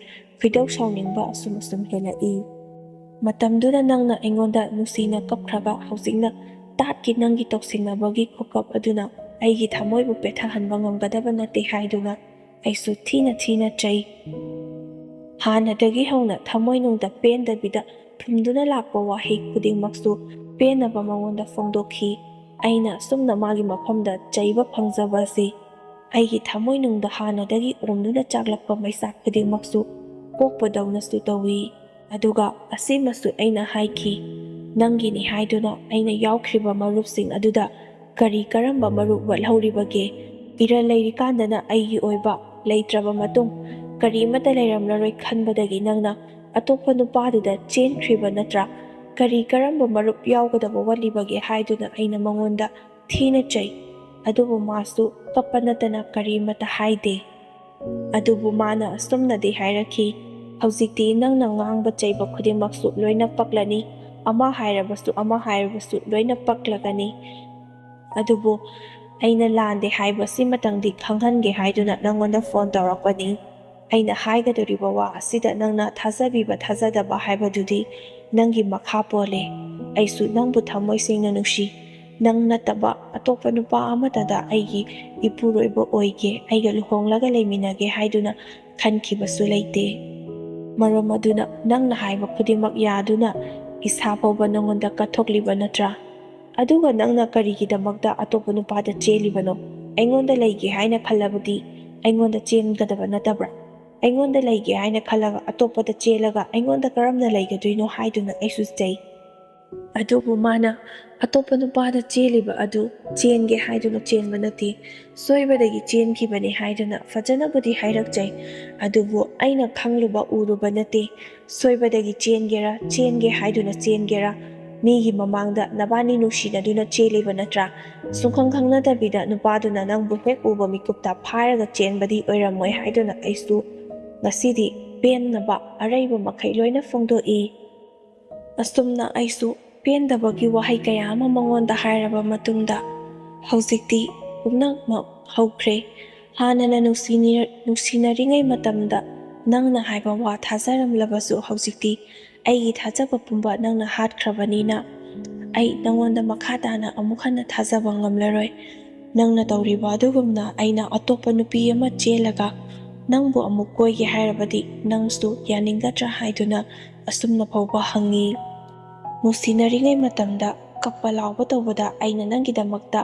ꯈꯣꯏꯗꯧ ꯁꯥꯎꯅꯤꯡꯕ ꯑꯁꯨꯝ ꯑꯁꯨꯝ ꯍꯦꯜꯂꯛꯏ꯫ ꯃꯇꯝꯗꯨꯗ ꯅꯪꯅ ꯑꯩꯉꯣꯟꯗ ꯅꯨꯡꯁꯤꯅ ꯀꯞꯈ꯭ꯔꯒ, ꯍꯧꯖꯤꯛꯅ ꯇꯥꯠꯀꯤ ꯅꯪꯒꯤ ꯇꯧꯁꯤꯟꯅꯕꯒꯤ ꯈꯨꯀꯞ ꯑꯗꯨꯅ ꯑꯩꯒꯤ ꯊꯃꯣꯏꯕꯨ ꯄꯦꯠꯊꯍꯟꯕ ꯉꯝꯒꯗꯕ ꯅꯠꯇꯦ ꯍꯥꯏꯗꯨꯅ ꯑꯩꯁꯨ ꯊꯤꯅ ꯊꯤꯅ ꯆꯩ꯫ ꯍꯥꯟꯅꯗꯒꯤ ꯍꯧꯅ ꯊꯃꯣꯏꯅꯨꯡꯗ ꯄꯦꯟꯗꯕꯤꯗ ꯐꯨꯝꯗꯨꯅ ꯂꯥꯛꯄ ꯋꯥꯍꯩ ꯈꯨꯗꯤꯡꯃꯛꯁꯨ ꯄꯦꯟꯅꯕ ꯃꯉꯣꯟꯗ ꯐꯣꯡꯗꯣꯛꯈꯤ꯫ ꯑꯩꯅ ꯑꯁꯨꯝꯅ ꯃꯥꯒꯤ ꯃꯐꯝꯗ ꯆꯩꯕ ꯐꯪꯖꯕ ꯑꯁꯤ ꯑꯩꯒꯤ ꯊꯃꯣꯏꯅꯨꯡꯗ ꯍꯥꯟꯅꯗꯒꯤ ꯎꯔꯨꯝꯗꯨꯅ ꯆꯥꯛꯂꯛꯄ ꯃꯩꯁꯥ ꯈꯨꯗꯤꯡꯃꯛꯁꯨ ꯀꯣꯛꯄꯗꯧꯅꯁꯨ ꯇꯧꯏ꯫ ꯑꯗꯨꯒ ꯑꯁꯤꯃꯁꯨ ꯑꯩꯅ ꯍꯥꯏꯈꯤ, ꯅꯪꯒꯤꯅꯤ ꯍꯥꯏꯗꯨꯅ ꯑꯩꯅ ꯌꯥꯎꯈ꯭ꯔꯤꯕ ꯃꯔꯨꯞꯁꯤꯡ ꯑꯗꯨꯗ ꯀꯔꯤ ꯀꯔꯝꯕ ꯃꯔꯨꯞ ꯋꯥꯠꯍꯧꯔꯤꯕꯒꯦ? ꯏꯔꯜ ꯂꯩꯔꯤꯀꯥꯟꯗꯅ ꯑꯩꯒꯤ ꯑꯣꯏꯕ, ꯂꯩꯇ꯭ꯔꯕ ꯃꯇꯨꯡ ꯀꯔꯤꯃꯠꯇ ꯂꯩꯔꯝꯂꯔꯣꯏ ꯈꯟꯕꯗꯒꯤ ꯅꯪꯅ ꯑꯇꯣꯞꯄ ꯅꯨꯄꯥꯗꯨꯗ ꯆꯦꯟꯈ꯭ꯔꯤꯕ ꯅꯠꯇ꯭ꯔꯥ? ꯀꯔꯤ ꯀꯔꯝꯕ ꯃꯔꯨꯞ ꯌꯥꯎꯒꯗꯕ ꯋꯥꯠꯂꯤꯕꯒꯦ ꯍꯥꯏꯗꯨꯅ ꯑꯩꯅ ꯃꯉꯣꯟꯗ ꯊꯤꯅ ꯆꯩ꯫ ꯑꯗꯨꯕꯨ ꯃꯥꯁꯨ ꯀꯞꯄ ꯅꯠꯇꯅ ꯀꯔꯤꯃꯠꯇ ꯍꯥꯏꯗꯦ꯫ ꯑꯗꯨꯕꯨ ꯃꯥꯅ ꯑꯁꯨꯝꯅꯗꯤ ꯍꯥꯏꯔꯛꯈꯤ, "ꯍꯧꯖꯤꯛꯇꯤ ꯅꯪꯅ ꯉꯥꯡꯕ ꯆꯩꯕ ꯈꯨꯗꯤꯡꯃꯛꯁꯨ ꯂꯣꯏꯅ ꯄꯛꯂꯅꯤ꯫ ꯑꯃ ꯍꯥꯏꯔꯕꯁꯨ, ꯑꯃ ꯍꯥꯏꯔꯕꯁꯨ ꯂꯣꯏꯅ ꯄꯛꯂꯒꯅꯤ꯫ ꯑꯗꯨꯕꯨ ꯑꯩꯅ ꯂꯥꯟꯗꯦ ꯍꯥꯏꯕꯁꯤꯃꯇꯪꯗꯤ ꯈꯪꯍꯟꯒꯦ ꯍꯥꯏꯗꯨꯅ ꯅꯪꯉꯣꯟꯗ ꯐꯣꯟ ꯇꯧꯔꯛꯄꯅꯤ꯫ ꯑꯩꯅ ꯍꯥꯏꯒꯗꯧꯔꯤꯕ ꯋꯥ ꯑꯁꯤꯗ ꯅꯪꯅ ꯊꯥꯖꯕꯤꯕ ꯊꯥꯖꯗꯕ ꯍꯥꯏꯕꯗꯨꯗꯤ ꯅꯪꯒꯤ ꯃꯈꯥ ꯄꯣꯜꯂꯦ꯫ ꯑꯩꯁꯨ ꯅꯪꯕꯨ ꯊꯃꯣꯏ ꯁꯦꯡꯅ ꯅꯨꯡꯁꯤ꯫ ꯅꯪ ꯅꯠꯇꯕ ꯑꯇꯣꯞꯄ ꯅꯨꯄꯥ ꯑꯃꯠꯇꯗ ꯑꯩꯒꯤ ꯏꯄꯨꯔꯣꯏꯕ ꯑꯣꯏꯒꯦ, ꯑꯩꯒ ꯂꯨꯍꯣꯡꯂꯒ ꯂꯩꯃꯤꯟꯅꯒꯦ ꯍꯥꯏꯗꯨꯅ ꯈꯟꯈꯤꯕꯁꯨ ꯂꯩꯇꯦ꯫ ꯃꯔꯝ ꯑꯗꯨꯅ ꯅꯪꯅ ꯍꯥꯏꯕ ꯈꯨꯗꯤꯡꯃꯛ ꯌꯥꯗꯨꯅ ꯏꯁꯥ ꯐꯥꯎꯕ ꯅꯪꯉꯣꯟꯗ ꯀꯠꯊꯣꯛꯂꯤꯕ ꯅꯠꯇ꯭ꯔꯥ? ꯑꯗꯨꯒ ꯅꯪꯅ ꯀꯔꯤꯒꯤꯗꯃꯛꯇ ꯑꯇꯣꯞꯄ ꯅꯨꯄꯥꯗ ꯆꯦꯜꯂꯤꯕꯅꯣ? ꯑꯩꯉꯣꯟꯗ ꯂꯩꯒꯦ ꯍꯥꯏꯅ ꯈꯜꯂꯕꯗꯤ ꯑꯩꯉꯣꯟꯗ ꯆꯦꯟꯒꯗꯕ ꯅꯠꯇꯕ꯭ꯔꯥ? ꯑꯩꯉꯣꯟꯗ ꯂꯩꯒꯦ ꯍꯥꯏꯅ ꯈꯜꯂꯒ ꯑꯇꯣꯞꯄꯗ ꯆꯦꯜꯂꯒ ꯑꯩꯉꯣꯟꯗ ꯀꯔꯝꯅ ꯂꯩꯒꯗꯣꯏꯅꯣ?" ꯍꯥꯏꯗꯨꯅ ꯑꯩꯁꯨ ꯆꯩ꯫ ꯑꯗꯨꯕꯨ ꯃꯥꯅ ꯑꯇꯣꯞꯄ ꯅꯨꯄꯥꯗ ꯆꯦꯜꯂꯤꯕ ꯑꯗꯨ ꯆꯦꯟꯒꯦ ꯍꯥꯏꯗꯨꯅ ꯆꯦꯟꯕ ꯅꯠꯇꯦ, ꯁꯣꯏꯕꯗꯒꯤ ꯆꯦꯟꯈꯤꯕꯅꯤ ꯍꯥꯏꯗꯨꯅ ꯐꯖꯅꯕꯨꯗꯤ ꯍꯥꯏꯔꯛꯆꯩ꯫ ꯑꯗꯨꯕꯨ ꯑꯩꯅ ꯈꯪꯂꯨꯕ ꯎꯔꯨꯕ ꯅꯠꯇꯦ꯫ ꯁꯣꯏꯕꯗꯒꯤ ꯆꯦꯟꯒꯦꯔꯥ, ꯆꯦꯟꯒꯦ ꯍꯥꯏꯗꯨꯅ ꯆꯦꯟꯒꯦꯔꯥ, ꯃꯤꯒꯤ ꯃꯃꯥꯡꯗ ꯅꯕꯥꯅꯤ ꯅꯨꯡꯁꯤꯅꯗꯨꯅ ꯆꯦꯜꯂꯤꯕ ꯅꯠꯇ꯭ꯔꯥ? ꯁꯨꯡꯈꯪ ꯈꯪꯅꯗꯕꯤꯗ ꯅꯨꯄꯥꯗꯨꯅ ꯅꯪꯕꯨ ꯍꯦꯛ ꯎꯕ ꯃꯤꯀꯨꯞꯇ ꯐꯥꯔꯒ ꯆꯦꯟꯕꯗꯤ ꯑꯣꯏꯔꯝꯃꯣꯏ ꯍꯥꯏꯗꯨꯅ ꯑꯩꯁꯨ ꯉꯁꯤꯗꯤ ꯄꯦꯟꯅꯕ ꯑꯔꯩꯕ ꯃꯈꯩ ꯂꯣꯏꯅ ꯐꯣꯡꯗꯣꯛꯏ꯫ ꯑꯁꯨꯝꯅ ꯑꯩꯁꯨ ꯄꯦꯟꯗꯕꯒꯤ ꯋꯥꯍꯩ ꯀꯌꯥ ꯑꯃ ꯃꯉꯣꯟꯗ ꯍꯥꯏꯔꯕ ꯃꯇꯨꯡꯗ, ꯍꯧꯖꯤꯛꯇꯤ ꯄꯨꯝꯅꯃꯛ ꯍꯧꯈ꯭ꯔꯦ꯫ ꯍꯥꯟꯅꯅ ꯅꯨꯡꯁꯤꯅꯤ-, ꯅꯨꯡꯁꯤꯅꯔꯤꯉꯩ ꯃꯇꯝꯗ ꯅꯪꯅ ꯍꯥꯏꯕ ꯋꯥ ꯊꯥꯖꯔꯝꯂꯕꯁꯨ ꯍꯧꯖꯤꯛꯇꯤ ꯑꯩꯒꯤ ꯊꯥꯖꯕ ꯄꯨꯝꯕ ꯅꯪꯅ ꯍꯥꯠꯈ꯭ꯔꯕꯅꯤꯅ ꯑꯩ ꯅꯪꯉꯣꯟꯗ ꯃꯈꯥ ꯇꯥꯅ ꯑꯃꯨꯛ ꯍꯟꯅ ꯊꯥꯖꯕ ꯉꯝꯂꯔꯣꯏ꯫ ꯅꯪꯅ ꯇꯧꯔꯤꯕ ꯑꯗꯨꯒꯨꯝꯅ ꯑꯩꯅ ꯑꯇꯣꯞꯄ ꯅꯨꯄꯤ ꯑꯃ ꯆꯦꯜꯂꯒ ꯅꯪꯕꯨ ꯑꯃꯨꯛ ꯀꯣꯏꯒꯦ ꯍꯥꯏꯔꯕꯗꯤ ꯅꯪꯁꯨ ꯌꯥꯅꯤꯡꯒꯗ꯭ꯔꯥ ꯍꯥꯏꯗꯨꯅ ꯑꯁꯨꯝꯅ ꯐꯥꯎꯕ ꯍꯪꯉꯤ꯫ ꯅꯨꯡꯁꯤꯅꯔꯤꯉꯩ ꯃꯇꯝꯗ ꯀꯞꯄ ꯂꯥꯎꯕ ꯇꯧꯕꯗ ꯑꯩꯅ ꯅꯪꯒꯤꯗꯃꯛꯇ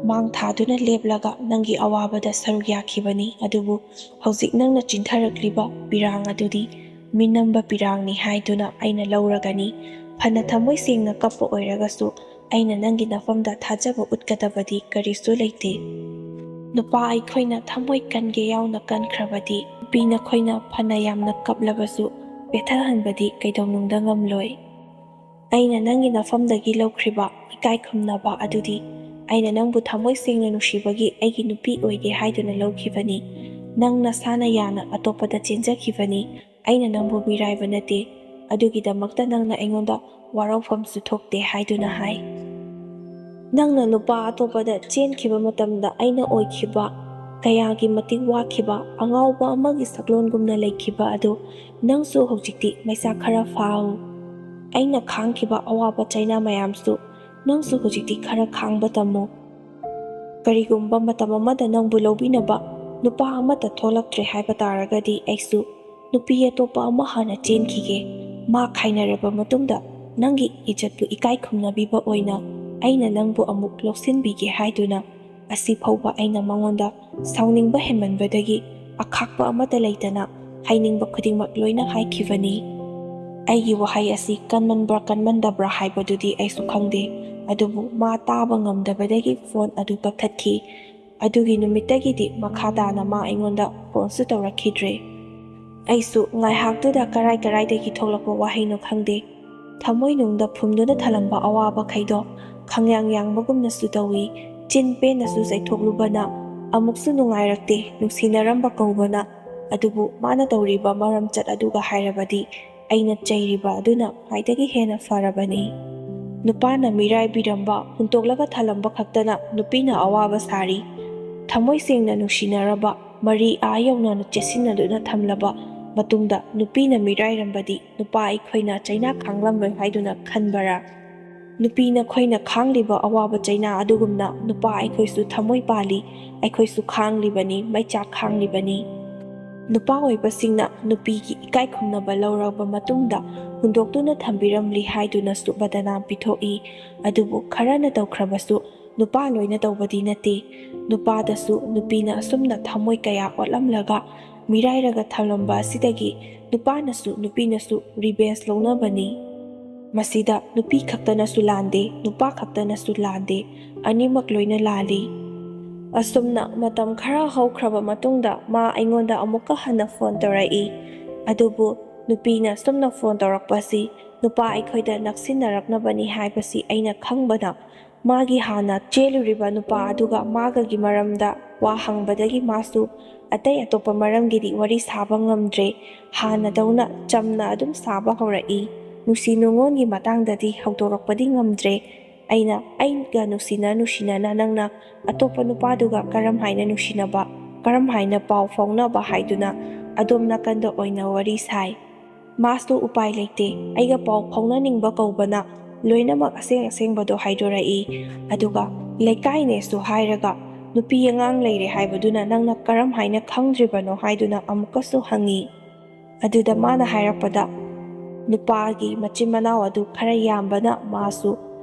ꯃꯥꯡ ꯊꯥꯗꯨꯅ ꯂꯦꯞꯂꯒ ꯅꯪꯒꯤ ꯑꯋꯥꯕꯗ ꯁꯔꯨꯛ ꯌꯥꯈꯤꯕꯅꯤ꯫ ꯑꯗꯨꯕꯨ ꯍꯧꯖꯤꯛ ꯅꯪꯅ ꯆꯤꯟꯊꯔꯛꯂꯤꯕ ꯄꯤꯔꯥꯡ ꯑꯗꯨꯗꯤ ꯃꯤꯅꯝꯕ ꯄꯤꯔꯥꯡꯅꯤ ꯍꯥꯏꯗꯨꯅ ꯑꯩꯅ ꯂꯧꯔꯒꯅꯤ꯫ ꯐꯅ ꯊꯃꯣꯏ ꯁꯦꯡꯅ ꯀꯞꯄ ꯑꯣꯏꯔꯒꯁꯨ ꯑꯩꯅ ꯅꯪꯒꯤ ꯅꯐꯝꯗ ꯊꯥꯖꯕ ꯎꯠꯀꯗꯕꯗꯤ ꯀꯔꯤꯁꯨ ꯂꯩꯇꯦ꯫ ꯅꯨꯄꯥ ꯑꯩꯈꯣꯏꯅ ꯊꯃꯣꯏ ꯀꯟꯒꯦ ꯌꯥꯎꯅ ꯀꯟꯈ꯭ꯔꯕꯗꯤ ꯅꯨꯄꯤ ꯅꯈꯣꯏꯅ ꯐꯅ ꯌꯥꯝꯅ ꯀꯞꯂꯕꯁꯨ ꯄꯦꯊꯍꯟꯕꯗꯤ ꯀꯩꯗꯧꯅꯨꯡꯗ ꯉꯝꯂꯣꯏ꯫ ꯑꯩꯅ ꯅꯪꯒꯤ ꯅꯐꯝꯗꯒꯤ ꯂꯧꯈ꯭ꯔꯤꯕ ꯏꯀꯥꯏ ꯈꯨꯝꯅꯕ ꯑꯗꯨꯗꯤ ꯑꯩꯅ ꯅꯪꯕꯨ ꯊꯃꯣꯏ ꯁꯦꯡꯅ ꯅꯨꯡꯁꯤꯕꯒꯤ ꯑꯩꯒꯤ ꯅꯨꯄꯤ ꯑꯣꯏꯒꯦ ꯍꯥꯏꯗꯨꯅ ꯂꯧꯈꯤꯕꯅꯤ꯫ ꯅꯪ ꯅꯁꯥꯅ ꯌꯥꯅ ꯑꯇꯣꯞꯄꯗ ꯆꯦꯟꯖꯈꯤꯕꯅꯤ꯫ ꯑꯩꯅ ꯅꯪꯕꯨ ꯃꯤꯔꯥꯏꯕ ꯅꯠꯇꯦ꯫ ꯑꯗꯨꯒꯤꯗꯃꯛꯇ ꯅꯪꯅ ꯑꯩꯉꯣꯟꯗ ꯋꯥꯔꯧꯐꯝꯁꯨ ꯊꯣꯛꯇꯦ ꯍꯥꯏꯗꯨꯅ ꯍꯥꯏ꯫ ꯅꯪꯅ ꯅꯨꯄꯥ ꯑꯇꯣꯞꯄꯗ ꯆꯦꯟꯈꯤꯕ ꯃꯇꯝꯗ ꯑꯩꯅ ꯑꯣꯏꯈꯤꯕ, ꯀꯌꯥꯒꯤ ꯃꯇꯤꯛ ꯋꯥꯈꯤꯕ, ꯑꯉꯥꯎꯕ ꯑꯃꯒꯤ ꯁꯛꯂꯣꯟꯒꯨꯝꯅ ꯂꯩꯈꯤꯕ ꯑꯗꯨ ꯅꯪꯁꯨ ꯍꯧꯖꯤꯛꯇꯤ ꯃꯩꯁꯥ ꯈꯔ ꯐꯥꯎ꯫ ꯑꯩꯅ ꯈꯥꯡꯈꯤꯕ ꯑꯋꯥꯕ ꯆꯩꯅꯥ ꯃꯌꯥꯝꯁꯨ ꯅꯪꯁꯨ ꯍꯧꯖꯤꯛꯇꯤ ꯈꯔ ꯈꯥꯡꯕ ꯇꯝꯃꯨ꯫ ꯀꯔꯤꯒꯨꯝꯕ ꯃꯇꯝ ꯑꯃꯗ ꯅꯪꯕꯨ ꯂꯧꯕꯤꯅꯕ ꯅꯨꯄꯥ ꯑꯃꯠꯇ ꯊꯣꯛꯂꯛꯇ꯭ꯔꯦ ꯍꯥꯏꯕ ꯇꯥꯔꯒꯗꯤ ꯑꯩꯁꯨ ꯅꯨꯄꯤ ꯑꯇꯣꯞꯄ ꯑꯃ ꯍꯥꯟꯅ ꯆꯦꯟꯈꯤꯒꯦ꯫ ꯃꯥ ꯈꯥꯏꯅꯔꯕ ꯃꯇꯨꯡꯗ ꯅꯪꯒꯤ ꯏꯖꯠꯄꯨ ꯏꯀꯥꯏ ꯈꯨꯝꯅꯕꯤꯕ ꯑꯣꯏꯅ ꯑꯩꯅ ꯅꯪꯕꯨ ꯑꯃꯨꯛ ꯂꯧꯁꯤꯟꯕꯤꯒꯦ ꯍꯥꯏꯗꯨꯅ ꯑꯁꯤ ꯐꯥꯎꯕ ꯑꯩꯅ ꯃꯉꯣꯟꯗ ꯁꯥꯎꯅꯤꯡꯕ ꯍꯦꯟꯃꯟꯕꯗꯒꯤ ꯑꯈꯥꯛꯄ ꯑꯃꯠꯇ ꯂꯩꯇꯅ ꯍꯥꯏꯅꯤꯡꯕ ꯈꯨꯗꯤꯡꯃꯛ ꯂꯣꯏꯅ ꯍꯥꯏꯈꯤꯕꯅꯤ꯫ ꯑꯩꯒꯤ ꯋꯥꯍꯩ ꯑꯁꯤ ꯀꯟꯃꯟꯕ꯭ꯔꯥ ꯀꯟꯃꯟꯗꯕ꯭ꯔꯥ ꯍꯥꯏꯕꯗꯨꯗꯤ ꯑꯩꯁꯨ ꯈꯪꯗꯦ, ꯑꯗꯨꯕꯨ ꯃꯥ ꯇꯥꯕ ꯉꯝꯗꯕꯗꯒꯤ ꯐꯣꯟ ꯑꯗꯨ ꯀꯛꯊꯠꯈꯤ꯫ ꯑꯗꯨꯒꯤ ꯅꯨꯃꯤꯠꯇꯒꯤꯗꯤ ꯃꯈꯥ ꯇꯥꯅ ꯃꯥ ꯑꯩꯉꯣꯟꯗ ꯐꯣꯟꯁꯨ ꯇꯧꯔꯛꯈꯤꯗ꯭ꯔꯦ꯫ ꯑꯩꯁꯨ ꯉꯥꯏꯍꯥꯛꯇꯨꯗ ꯀꯔꯥꯏ ꯀꯔꯥꯏꯗꯒꯤ ꯊꯣꯛꯂꯛꯄ ꯋꯥꯍꯩꯅꯣ ꯈꯪꯗꯦ, ꯊꯃꯣꯏꯅꯨꯡꯗ ꯐꯨꯝꯗꯨꯅ ꯊꯜꯂꯝꯕ ꯑꯋꯥꯕꯈꯩꯗꯣ ꯈꯪꯌꯥꯡ ꯌꯥꯡꯕꯒꯨꯝꯅꯁꯨ ꯇꯧꯏ꯫ ꯆꯤꯟ ꯄꯦꯟꯅꯁꯨ ꯆꯩꯊꯣꯛꯂꯨꯕꯅ ꯑꯃꯨꯛꯁꯨ ꯅꯨꯡꯉꯥꯏꯔꯛꯇꯦ꯫ ꯅꯨꯡꯁꯤꯅꯔꯝꯕ ꯀꯧꯕꯅ, ꯑꯗꯨꯕꯨ ꯃꯥꯅ ꯇꯧꯔꯤꯕ ꯃꯔꯝꯆꯠ ꯑꯗꯨꯒ ꯍꯥꯏꯔꯕꯗꯤ ꯑꯩꯅ ꯆꯩꯔꯤꯕ ꯑꯗꯨꯅ ꯈ꯭ꯋꯥꯏꯗꯒꯤ ꯍꯦꯟꯅ ꯐꯔꯕꯅꯤ꯫ ꯅꯨꯄꯥꯅ ꯃꯤꯔꯥꯏꯕꯤꯔꯝꯕ, ꯍꯨꯟꯇꯣꯛꯂꯒ ꯊꯜꯂꯝꯕ ꯈꯛꯇꯅ ꯅꯨꯄꯤꯅ ꯑꯋꯥꯕ ꯁꯥꯔꯤ꯫ ꯊꯃꯣꯏ ꯁꯦꯡꯅ ꯅꯨꯡꯁꯤꯅꯔꯕ ꯃꯔꯤ ꯑꯥ ꯌꯧꯅ ꯆꯦꯠꯁꯤꯟꯅꯗꯨꯅ ꯊꯝꯂꯕ ꯃꯇꯨꯡꯗ ꯅꯨꯄꯤꯅ ꯃꯤꯔꯥꯏꯔꯝꯕꯗꯤ ꯅꯨꯄꯥ ꯑꯩꯈꯣꯏꯅ ꯆꯩꯅꯥ ꯈꯥꯡꯂꯝꯂꯣꯏ ꯍꯥꯏꯗꯨꯅ ꯈꯟꯕꯔꯥ? ꯅꯨꯄꯤ ꯅꯈꯣꯏꯅ ꯈꯥꯡꯂꯤꯕ ꯑꯋꯥꯕ ꯆꯩꯅꯥ ꯑꯗꯨꯒꯨꯝꯅ ꯅꯨꯄꯥ ꯑꯩꯈꯣꯏꯁꯨ ꯊꯃꯣꯏ ꯄꯥꯜꯂꯤ, ꯑꯩꯈꯣꯏꯁꯨ ꯈꯥꯡꯂꯤꯕꯅꯤ, ꯃꯩꯆꯥꯛ ꯈꯥꯡꯂꯤꯕꯅꯤ꯫ ꯅꯨꯄꯥ ꯑꯣꯏꯕꯁꯤꯡꯅ ꯅꯨꯄꯤꯒꯤ ꯏꯀꯥꯏ ꯈꯨꯝꯅꯕ ꯂꯧꯔꯕ ꯃꯇꯨꯡꯗ ꯍꯨꯟꯗꯣꯛꯇꯨꯅ ꯊꯝꯕꯤꯔꯝꯂꯤ ꯍꯥꯏꯗꯨꯅꯁꯨ ꯕꯗꯅꯥꯝ ꯄꯤꯊꯣꯛꯏ꯫ ꯑꯗꯨꯕꯨ ꯈꯔꯅ ꯇꯧꯈ꯭ꯔꯕꯁꯨ ꯅꯨꯄꯥ ꯂꯣꯏꯅ ꯇꯧꯕꯗꯤ ꯅꯠꯇꯦ꯫ ꯅꯨꯄꯥꯗꯁꯨ ꯅꯨꯄꯤꯅ ꯑꯁꯨꯝꯅ ꯊꯃꯣꯏ ꯀꯌꯥ ꯑꯣꯠꯂꯝꯂꯒ ꯃꯤꯔꯥꯏꯔꯒ ꯊꯝꯂꯝꯕ ꯑꯁꯤꯗꯒꯤ ꯅꯨꯄꯥꯅꯁꯨ ꯅꯨꯄꯤꯅꯁꯨ revenge ꯂꯧꯅꯕꯅꯤ꯫ ꯃꯁꯤꯗ ꯅꯨꯄꯤ ꯈꯛꯇꯅꯁꯨ ꯂꯥꯟꯗꯦ, ꯅꯨꯄꯥ ꯈꯛꯇꯅꯁꯨ ꯂꯥꯟꯗꯦ, ꯑꯅꯤꯃꯛ ꯂꯣꯏꯅ ꯂꯥꯜꯂꯤ꯫ ꯑꯁꯨꯝꯅ ꯃꯇꯝ ꯈꯔ ꯍꯧꯈ꯭ꯔꯕ ꯃꯇꯨꯡꯗ ꯃꯥ ꯑꯩꯉꯣꯟꯗ ꯑꯃꯨꯛꯀ ꯍꯟꯅ phone ꯇꯧꯔꯛꯏ꯫ ꯑꯗꯨꯕꯨ ꯅꯨꯄꯤꯅ ꯑꯁꯨꯝꯅ phone ꯇꯧꯔꯛꯄꯁꯤ ꯅꯨꯄꯥ ꯑꯩꯈꯣꯏꯗ ꯅꯛꯁꯤꯟꯅꯔꯛꯅꯕꯅꯤ ꯍꯥꯏꯕꯁꯤ ꯑꯩꯅ ꯈꯪꯕꯅ ꯃꯥꯒꯤ ꯍꯥꯟꯅ ꯆꯦꯜꯂꯨꯔꯤꯕ ꯅꯨꯄꯥ ꯑꯗꯨꯒ ꯃꯥꯒꯒꯤ ꯃꯔꯝꯗ ꯋꯥ ꯍꯪꯕꯗꯒꯤ ꯃꯥꯁꯨ ꯑꯇꯩ ꯑꯇꯣꯞꯄ ꯃꯔꯝꯒꯤꯗꯤ ꯋꯥꯔꯤ ꯁꯥꯕ ꯉꯝꯗ꯭ꯔꯦ꯫ ꯍꯥꯟꯅꯗꯧꯅ ꯆꯝꯅ ꯑꯗꯨꯝ ꯁꯥꯕ ꯍꯧꯔꯛꯏ꯫ ꯅꯨꯡꯁꯤ ꯅꯨꯡꯉꯣꯟꯒꯤ ꯃꯇꯥꯡꯗꯗꯤ ꯍꯧꯗꯣꯔꯛꯄꯗꯤ ꯉꯝꯗ꯭ꯔꯦ꯫ ꯑꯩꯅ ꯑꯩꯒ ꯅꯨꯡꯁꯤꯅ ꯅꯨꯡꯁꯤꯅꯅ ꯅꯪꯅ ꯑꯇꯣꯞꯄ ꯅꯨꯄꯥꯗꯨꯒ ꯀꯔꯝ ꯍꯥꯏꯅ ꯅꯨꯡꯁꯤꯅꯕ, ꯀꯔꯝ ꯍꯥꯏꯅ ꯄꯥꯎ ꯐꯥꯎꯅꯕ ꯍꯥꯏꯗꯨꯅ ꯑꯗꯣꯝ ꯅꯥꯀꯟꯗ ꯑꯣꯏꯅ ꯋꯥꯔꯤ ꯁꯥꯏ꯫ ꯃꯥꯁꯨ ꯎꯄꯥꯏ ꯂꯩꯇꯦ, ꯑꯩꯒ ꯄꯥꯎ ꯐꯥꯎꯅꯅꯤꯡꯕ ꯀꯧꯕꯅ ꯂꯣꯏꯅꯃꯛ ꯑꯁꯦꯡ ꯑꯁꯦꯡꯕꯗꯣ ꯍꯥꯏꯗꯣꯔꯛꯏ꯫ ꯑꯗꯨꯒ ꯂꯩꯀꯥꯏꯅꯦꯁꯨ ꯍꯥꯏꯔꯒ ꯅꯨꯄꯤ ꯑꯉꯥꯡ ꯂꯩꯔꯦ ꯍꯥꯏꯕꯗꯨꯅ ꯅꯪꯅ ꯀꯔꯝ ꯍꯥꯏꯅ ꯈꯪꯗ꯭ꯔꯤꯕꯅꯣ ꯍꯥꯏꯗꯨꯅ ꯑꯃꯨꯛꯀꯁꯨ ꯍꯪꯉꯤ꯫ ꯑꯗꯨꯗ ꯃꯥꯅ ꯍꯥꯏꯔꯛꯄꯗ ꯅꯨꯄꯥꯒꯤ ꯃꯆꯤꯟ ꯃꯅꯥꯎ ꯑꯗꯨ ꯈꯔ ꯌꯥꯝꯕꯅ ꯃꯥꯁꯨ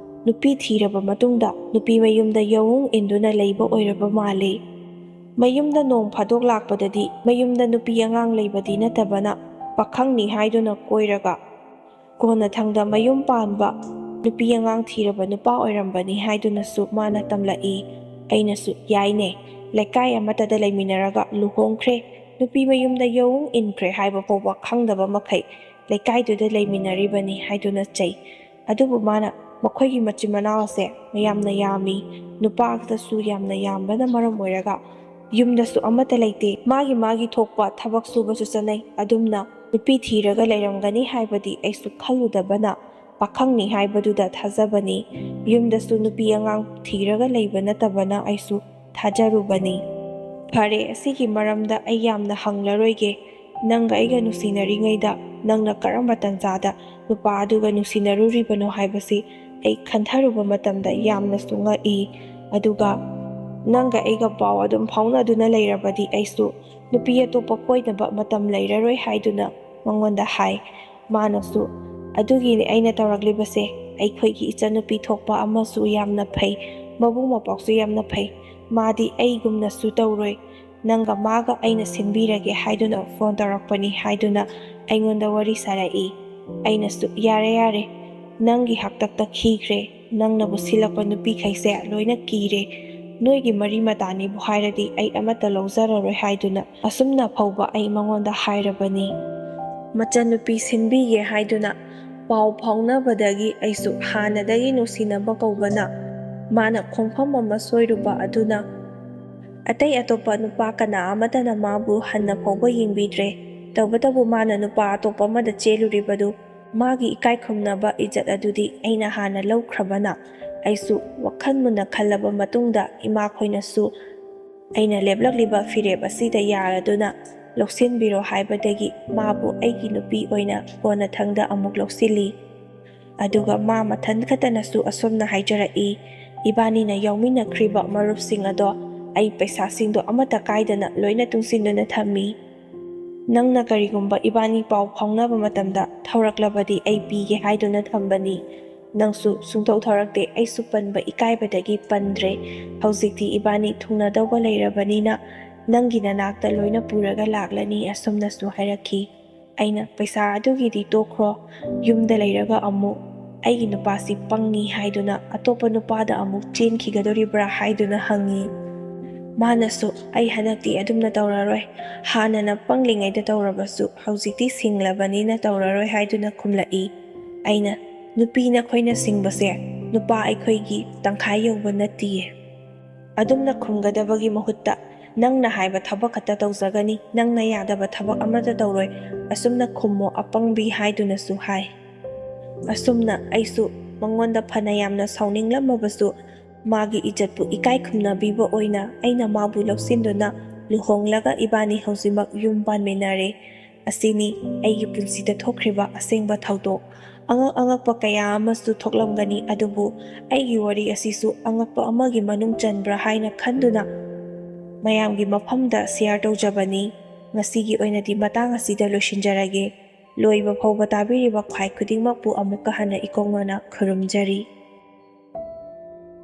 ꯅꯨꯄꯤ ꯊꯤꯔꯕ ꯃꯇꯨꯡꯗ ꯅꯨꯄꯤ ꯃꯌꯨꯝꯗ ꯌꯥꯑꯣꯡ ꯏꯟꯗꯨꯅ ꯂꯩꯕ ꯑꯣꯏꯔꯕ ꯃꯥꯜꯂꯤ꯫ ꯃꯌꯨꯝꯗ ꯅꯣꯡ ꯐꯥꯗꯣꯛ ꯂꯥꯛꯄꯗꯗꯤ ꯃꯌꯨꯝꯗ ꯅꯨꯄꯤ ꯑꯉꯥꯡ ꯂꯩꯕꯗꯤ ꯅꯠꯇꯕꯅ ꯄꯥꯈꯪꯅꯤ ꯍꯥꯏꯗꯨꯅ ꯀꯣꯏꯔꯒ ꯀꯣꯟꯅꯊꯪꯗ ꯃꯌꯨꯝ ꯄꯥꯟꯕ ꯅꯨꯄꯤ ꯑꯉꯥꯡ ꯊꯤꯔꯕ ꯅꯨꯄꯥ ꯑꯣꯏꯔꯝꯕꯅꯤ ꯍꯥꯏꯗꯨꯅꯁꯨ ꯃꯥꯅ ꯇꯝꯂꯛꯏ꯫ ꯑꯩꯅꯁꯨ ꯌꯥꯏꯅꯦ, ꯂꯩꯀꯥꯏ ꯑꯃꯠꯇꯗ ꯂꯩꯃꯤꯟꯅꯔꯒ ꯂꯨꯍꯣꯡꯈ꯭ꯔꯦ, ꯅꯨꯄꯤ ꯃꯌꯨꯝꯗ ꯌꯥꯑꯣꯡ ꯏꯟꯈ꯭ꯔꯦ ꯍꯥꯏꯕ ꯐꯥꯎꯕ ꯈꯪꯗꯕ ꯃꯈꯩ ꯂꯩꯀꯥꯏꯗꯨꯗ ꯂꯩꯃꯤꯟꯅꯔꯤꯕꯅꯤ ꯍꯥꯏꯗꯨꯅ ꯆꯩ꯫ ꯑꯗꯨꯕꯨ ꯃꯥꯅ ꯃꯈꯣꯏꯒꯤ ꯃꯆꯤꯟ ꯃꯅꯥꯎ ꯑꯁꯦ ꯌꯥꯝꯅ ꯌꯥꯝꯃꯤ, ꯅꯨꯄꯥꯗꯁꯨ ꯌꯥꯝꯅ ꯌꯥꯝꯕꯅ ꯃꯔꯝ ꯑꯣꯏꯔꯒ ꯌꯨꯝꯗꯁꯨ ꯑꯃꯠꯇ ꯂꯩꯇꯦ꯫ ꯃꯥꯒꯤ ꯃꯥꯒꯤ ꯊꯣꯛꯄ ꯊꯕꯛ ꯁꯨꯕꯁꯨ ꯆꯠꯅꯩ꯫ ꯑꯗꯨꯝꯅ ꯅꯨꯄꯤ ꯊꯤꯔꯒ ꯂꯩꯔꯝꯒꯅꯤ ꯍꯥꯏꯕꯗꯤ ꯑꯩꯁꯨ ꯈꯜꯂꯨꯗꯕꯅ ꯄꯥꯈꯪꯅꯤ ꯍꯥꯏꯕꯗꯨꯗ ꯊꯥꯖꯕꯅꯤ꯫ ꯌꯨꯝꯗꯁꯨ ꯅꯨꯄꯤ ꯑꯉꯥꯡ ꯊꯤꯔꯒ ꯂꯩꯕ ꯅꯠꯇꯕꯅ ꯑꯩꯁꯨ ꯊꯥꯖꯔꯨꯕꯅꯤ꯫ "ꯐꯔꯦ, ꯑꯁꯤꯒꯤ ꯃꯔꯝꯗ ꯑꯩ ꯌꯥꯝꯅ ꯍꯪꯂꯔꯣꯏꯒꯦ꯫ ꯅꯪꯒ ꯑꯩꯒ ꯅꯨꯡꯁꯤꯅꯔꯤꯉꯩꯗ ꯅꯪꯅ ꯀꯔꯝꯕ ꯇꯟꯖꯥꯗ ꯅꯨꯄꯥ ꯑꯗꯨꯒ ꯅꯨꯡꯁꯤꯅꯔꯨꯔꯤꯕꯅꯣ ꯍꯥꯏꯕꯁꯤ ꯑꯩ ꯈꯟꯊꯔꯨꯕ ꯃꯇꯝꯗ ꯌꯥꯝꯅꯁꯨ ꯉꯛꯏ꯫ ꯑꯗꯨꯒ ꯅꯪꯒ ꯑꯩꯒ ꯄꯥꯎ ꯑꯗꯨꯝ ꯐꯥꯎꯅꯗꯨꯅ ꯂꯩꯔꯕꯗꯤ ꯑꯩꯁꯨ ꯅꯨꯄꯤ ꯑꯇꯣꯞꯄ ꯀꯣꯏꯅꯕ ꯃꯇꯝ ꯂꯩꯔꯔꯣꯏ" ꯍꯥꯏꯗꯨꯅ ꯃꯉꯣꯟꯗ ꯍꯥꯏ꯫ ꯃꯥꯅꯁꯨ, "ꯑꯗꯨꯒꯤꯅꯤ ꯑꯩꯅ ꯇꯧꯔꯛꯂꯤꯕꯁꯦ꯫ ꯑꯩꯈꯣꯏꯒꯤ ꯏꯆꯟꯅꯨꯄꯤ ꯊꯣꯛꯄ ꯑꯃꯁꯨ ꯌꯥꯝꯅ ꯐꯩ, ꯃꯕꯨꯡ ꯃꯧꯄ꯭ꯋꯥꯁꯨ ꯌꯥꯝꯅ ꯐꯩ꯫ ꯃꯥꯗꯤ ꯑꯩꯒꯨꯝꯅꯁꯨ ꯇꯧꯔꯣꯏ꯫ ꯅꯪꯒ ꯃꯥꯒ ꯑꯩꯅ ꯁꯤꯟꯕꯤꯔꯒꯦ ꯍꯥꯏꯗꯨꯅ ꯐꯣꯟ ꯇꯧꯔꯛꯄꯅꯤ" ꯍꯥꯏꯗꯨꯅ ꯑꯩꯉꯣꯟꯗ ꯋꯥꯔꯤ ꯁꯥꯔꯛꯏ꯫ ꯑꯩꯅꯁꯨ, "ꯌꯥꯔꯦ, ꯌꯥꯔꯦ, ꯅꯪꯒꯤ ꯍꯥꯛꯇꯛꯇ ꯈꯤꯈ꯭ꯔꯦ꯫ ꯅꯪꯅꯕꯨ ꯁꯤꯜꯂꯛꯄ ꯅꯨꯄꯤꯈꯩꯁꯦ ꯂꯣꯏꯅ ꯀꯤꯔꯦ꯫ ꯅꯣꯏꯒꯤ ꯃꯔꯤ ꯃꯇꯥꯅꯤꯕꯨ ꯍꯥꯏꯔꯗꯤ ꯑꯩ ꯑꯃꯠꯇ ꯂꯧꯖꯔꯔꯣꯏ" ꯍꯥꯏꯗꯨꯅ ꯑꯁꯨꯝꯅ ꯐꯥꯎꯕ ꯑꯩ ꯃꯉꯣꯟꯗ ꯍꯥꯏꯔꯕꯅꯤ꯫ ꯃꯆꯟꯅꯨꯄꯤ ꯁꯤꯟꯕꯤꯒꯦ ꯍꯥꯏꯗꯨꯅ ꯄꯥꯎ ꯐꯥꯎꯅꯕꯗꯒꯤ ꯑꯩꯁꯨ ꯍꯥꯟꯅꯗꯒꯤ ꯅꯨꯡꯁꯤꯅꯕ ꯀꯧꯕꯅ ꯃꯥꯅ ꯈꯣꯡꯐꯝ ꯑꯃ ꯁꯣꯏꯔꯨꯕ ꯑꯗꯨꯅ ꯑꯇꯩ ꯑꯇꯣꯞꯄ ꯅꯨꯄꯥ ꯀꯅꯥ ꯑꯃꯠꯇꯅ ꯃꯥꯕꯨ ꯍꯟꯅ ꯐꯥꯎꯕ ꯌꯦꯡꯕꯤꯗ꯭ꯔꯦ꯫ ꯇꯧꯕꯇꯕꯨ ꯃꯥꯅ ꯅꯨꯄꯥ ꯑꯇꯣꯞꯄ ꯑꯃꯗ ꯆꯦꯜꯂꯨꯔꯤꯕꯗꯨ ꯃꯥꯒꯤ ꯏꯀꯥꯏ ꯈꯨꯝꯅꯕ ꯏꯖꯠ ꯑꯗꯨꯗꯤ ꯑꯩꯅ ꯍꯥꯟꯅ ꯂꯧꯈ꯭ꯔꯕꯅ ꯑꯩꯁꯨ ꯋꯥꯈꯜ ꯃꯨꯟꯅ ꯈꯜꯂꯕ ꯃꯇꯨꯡꯗ ꯏꯃꯥꯈꯣꯏꯅꯁꯨ ꯑꯩꯅ ꯂꯦꯞꯂꯛꯂꯤꯕ ꯐꯤꯔꯦꯞ ꯑꯁꯤꯗ ꯌꯥꯔꯗꯨꯅ ꯂꯧꯁꯤꯟꯕꯤꯔꯣ ꯍꯥꯏꯕꯗꯒꯤ ꯃꯥꯕꯨ ꯑꯩꯒꯤ ꯅꯨꯄꯤ ꯑꯣꯏꯅ ꯀꯣꯟꯅꯊꯪꯗ ꯑꯃꯨꯛ ꯂꯧꯁꯤꯜꯂꯤ꯫ ꯑꯗꯨꯒ ꯃꯥ ꯃꯊꯟ ꯈꯛꯇꯅꯁꯨ ꯑꯁꯨꯝꯅ ꯍꯥꯏꯖꯔꯛꯏ, "ꯏꯕꯥꯅꯤꯅ ꯌꯥꯎꯃꯤꯟꯅꯈ꯭ꯔꯤꯕ ꯃꯔꯨꯞꯁꯤꯡ ꯑꯗꯣ ꯑꯩ ꯄꯩꯁꯥꯁꯤꯡꯗꯣ ꯑꯃꯠꯇ ꯀꯥꯏꯗꯅ ꯂꯣꯏꯅ ꯇꯨꯡꯁꯤꯟꯗꯨꯅ ꯊꯝꯃꯤ꯫ ꯅꯪꯅ ꯀꯔꯤꯒꯨꯝꯕ ꯏꯕꯥꯅꯤ ꯄꯥꯎ ꯐꯥꯎꯅꯕ ꯃꯇꯝꯗ ꯊꯧꯔꯛꯂꯕꯗꯤ ꯑꯩ ꯄꯤꯒꯦ ꯍꯥꯏꯗꯨꯅ ꯊꯝꯕꯅꯤ꯫ ꯅꯪꯁꯨ ꯁꯨꯡꯊꯧ ꯊꯧꯔꯛꯇꯦ, ꯑꯩꯁꯨ ꯄꯟꯕ ꯏꯀꯥꯏꯕꯗꯒꯤ ꯄꯟꯗ꯭ꯔꯦ꯫ ꯍꯧꯖꯤꯛꯇꯤ ꯏꯕꯥꯅꯤ ꯊꯨꯡꯅꯗꯧꯕ ꯂꯩꯔꯕꯅꯤꯅ ꯅꯪꯒꯤ ꯅꯅꯥꯛꯇ ꯂꯣꯏꯅ ꯄꯨꯔꯒ ꯂꯥꯛꯂꯅꯤ" ꯑꯁꯨꯝꯅꯁꯨ ꯍꯥꯏꯔꯛꯈꯤ꯫ ꯑꯩꯅ "ꯄꯩꯁꯥ ꯑꯗꯨꯒꯤꯗꯤ ꯇꯣꯛꯈ꯭ꯔꯣ, ꯌꯨꯝꯗ ꯂꯩꯔꯒ ꯑꯃꯨꯛ ꯑꯩꯒꯤ ꯅꯨꯄꯥꯁꯤ ꯄꯪꯉꯤ ꯍꯥꯏꯗꯨꯅ ꯑꯇꯣꯞꯄ ꯅꯨꯄꯥꯗ ꯑꯃꯨꯛ ꯆꯦꯟꯈꯤꯒꯗꯣꯔꯤꯕ꯭ꯔꯥ?" ꯍꯥꯏꯗꯨꯅ ꯍꯪꯉꯤ꯫ ꯃꯥꯅꯁꯨ, "ꯑꯩ ꯍꯟꯗꯛꯇꯤ ꯑꯗꯨꯝꯅ ꯇꯧꯔꯔꯣꯏ, ꯍꯥꯟꯅꯅ ꯄꯪꯂꯤꯉꯩꯗ ꯇꯧꯔꯕꯁꯨ ꯍꯧꯖꯤꯛꯇꯤ ꯁꯤꯡꯂꯕꯅꯤꯅ ꯇꯧꯔꯔꯣꯏ" ꯍꯥꯏꯗꯨꯅ ꯈꯨꯝꯂꯛꯏ꯫ ꯑꯩꯅ, "ꯅꯨꯄꯤ ꯅꯈꯣꯏꯅ ꯁꯤꯡꯕꯁꯦ ꯅꯨꯄꯥ ꯑꯩꯈꯣꯏꯒꯤ ꯇꯪꯈꯥꯏ ꯌꯧꯕ ꯅꯠꯇꯤꯌꯦ꯫ ꯑꯗꯨꯝꯅ ꯈꯨꯝꯒꯗꯕꯒꯤ ꯃꯍꯨꯠꯇ ꯅꯪꯅ ꯍꯥꯏꯕ ꯊꯕꯛ ꯈꯛꯇ ꯇꯧꯖꯒꯅꯤ, ꯅꯪꯅ ꯌꯥꯗꯕ ꯊꯕꯛ ꯑꯃꯠꯇ ꯇꯧꯔꯣꯏ꯫ ꯑꯁꯨꯝꯅ ꯈꯨꯝꯃꯣ ꯑꯄꯪꯕꯤ" ꯍꯥꯏꯗꯨꯅꯁꯨ ꯍꯥꯏ꯫ ꯑꯁꯨꯝꯅ ꯑꯩꯁꯨ ꯃꯉꯣꯟꯗ ꯐꯅ ꯌꯥꯝꯅ ꯁꯥꯎꯅꯤꯡꯂꯝꯃꯕꯁꯨ ꯃꯥꯒꯤ ꯏꯖꯠꯄꯨ ꯏꯀꯥꯏ ꯈꯨꯝꯅꯕꯤꯕ ꯑꯣꯏꯅ ꯑꯩꯅ ꯃꯥꯕꯨ ꯂꯧꯁꯤꯟꯗꯨꯅ ꯂꯨꯍꯣꯡꯂꯒ ꯏꯕꯥꯅꯤ ꯍꯧꯖꯤꯛꯃꯛ ꯌꯨꯝ ꯄꯥꯟꯃꯤꯟꯅꯔꯦ꯫ ꯑꯁꯤꯅꯤ ꯑꯩꯒꯤ ꯄꯨꯟꯁꯤꯗ ꯊꯣꯛꯈ꯭ꯔꯤꯕ ꯑꯁꯦꯡꯕ ꯊꯧꯗꯣꯛ꯫ ꯑꯉꯛ ꯑꯉꯛꯄ ꯀꯌꯥ ꯑꯃꯁꯨ ꯊꯣꯛꯂꯝꯒꯅꯤ, ꯑꯗꯨꯕꯨ ꯑꯩꯒꯤ ꯋꯥꯔꯤ ꯑꯁꯤꯁꯨ ꯑꯉꯛꯄ ꯑꯃꯒꯤ ꯃꯅꯨꯡ ꯆꯟꯕ꯭ꯔꯥ ꯍꯥꯏꯅ ꯈꯟꯗꯨꯅ ꯃꯌꯥꯝꯒꯤ ꯃꯐꯝꯗ ꯁꯤꯌꯥꯔ ꯇꯧꯖꯕꯅꯤ꯫ ꯉꯁꯤꯒꯤ ꯑꯣꯏꯅꯗꯤ ꯃꯇꯥꯡ ꯑꯁꯤꯗ ꯂꯣꯏꯁꯤꯟꯖꯔꯒꯦ꯫ ꯂꯣꯏꯕ ꯐꯥꯎꯕ ꯇꯥꯕꯤꯔꯤꯕ ꯈ꯭ꯋꯥꯏ ꯈꯨꯗꯤꯡꯃꯛꯄꯨ ꯑꯃꯨꯛꯀ ꯍꯟꯅ ꯏꯀꯣꯛꯅꯅ ꯈꯨꯔꯨꯝꯖꯔꯤ꯫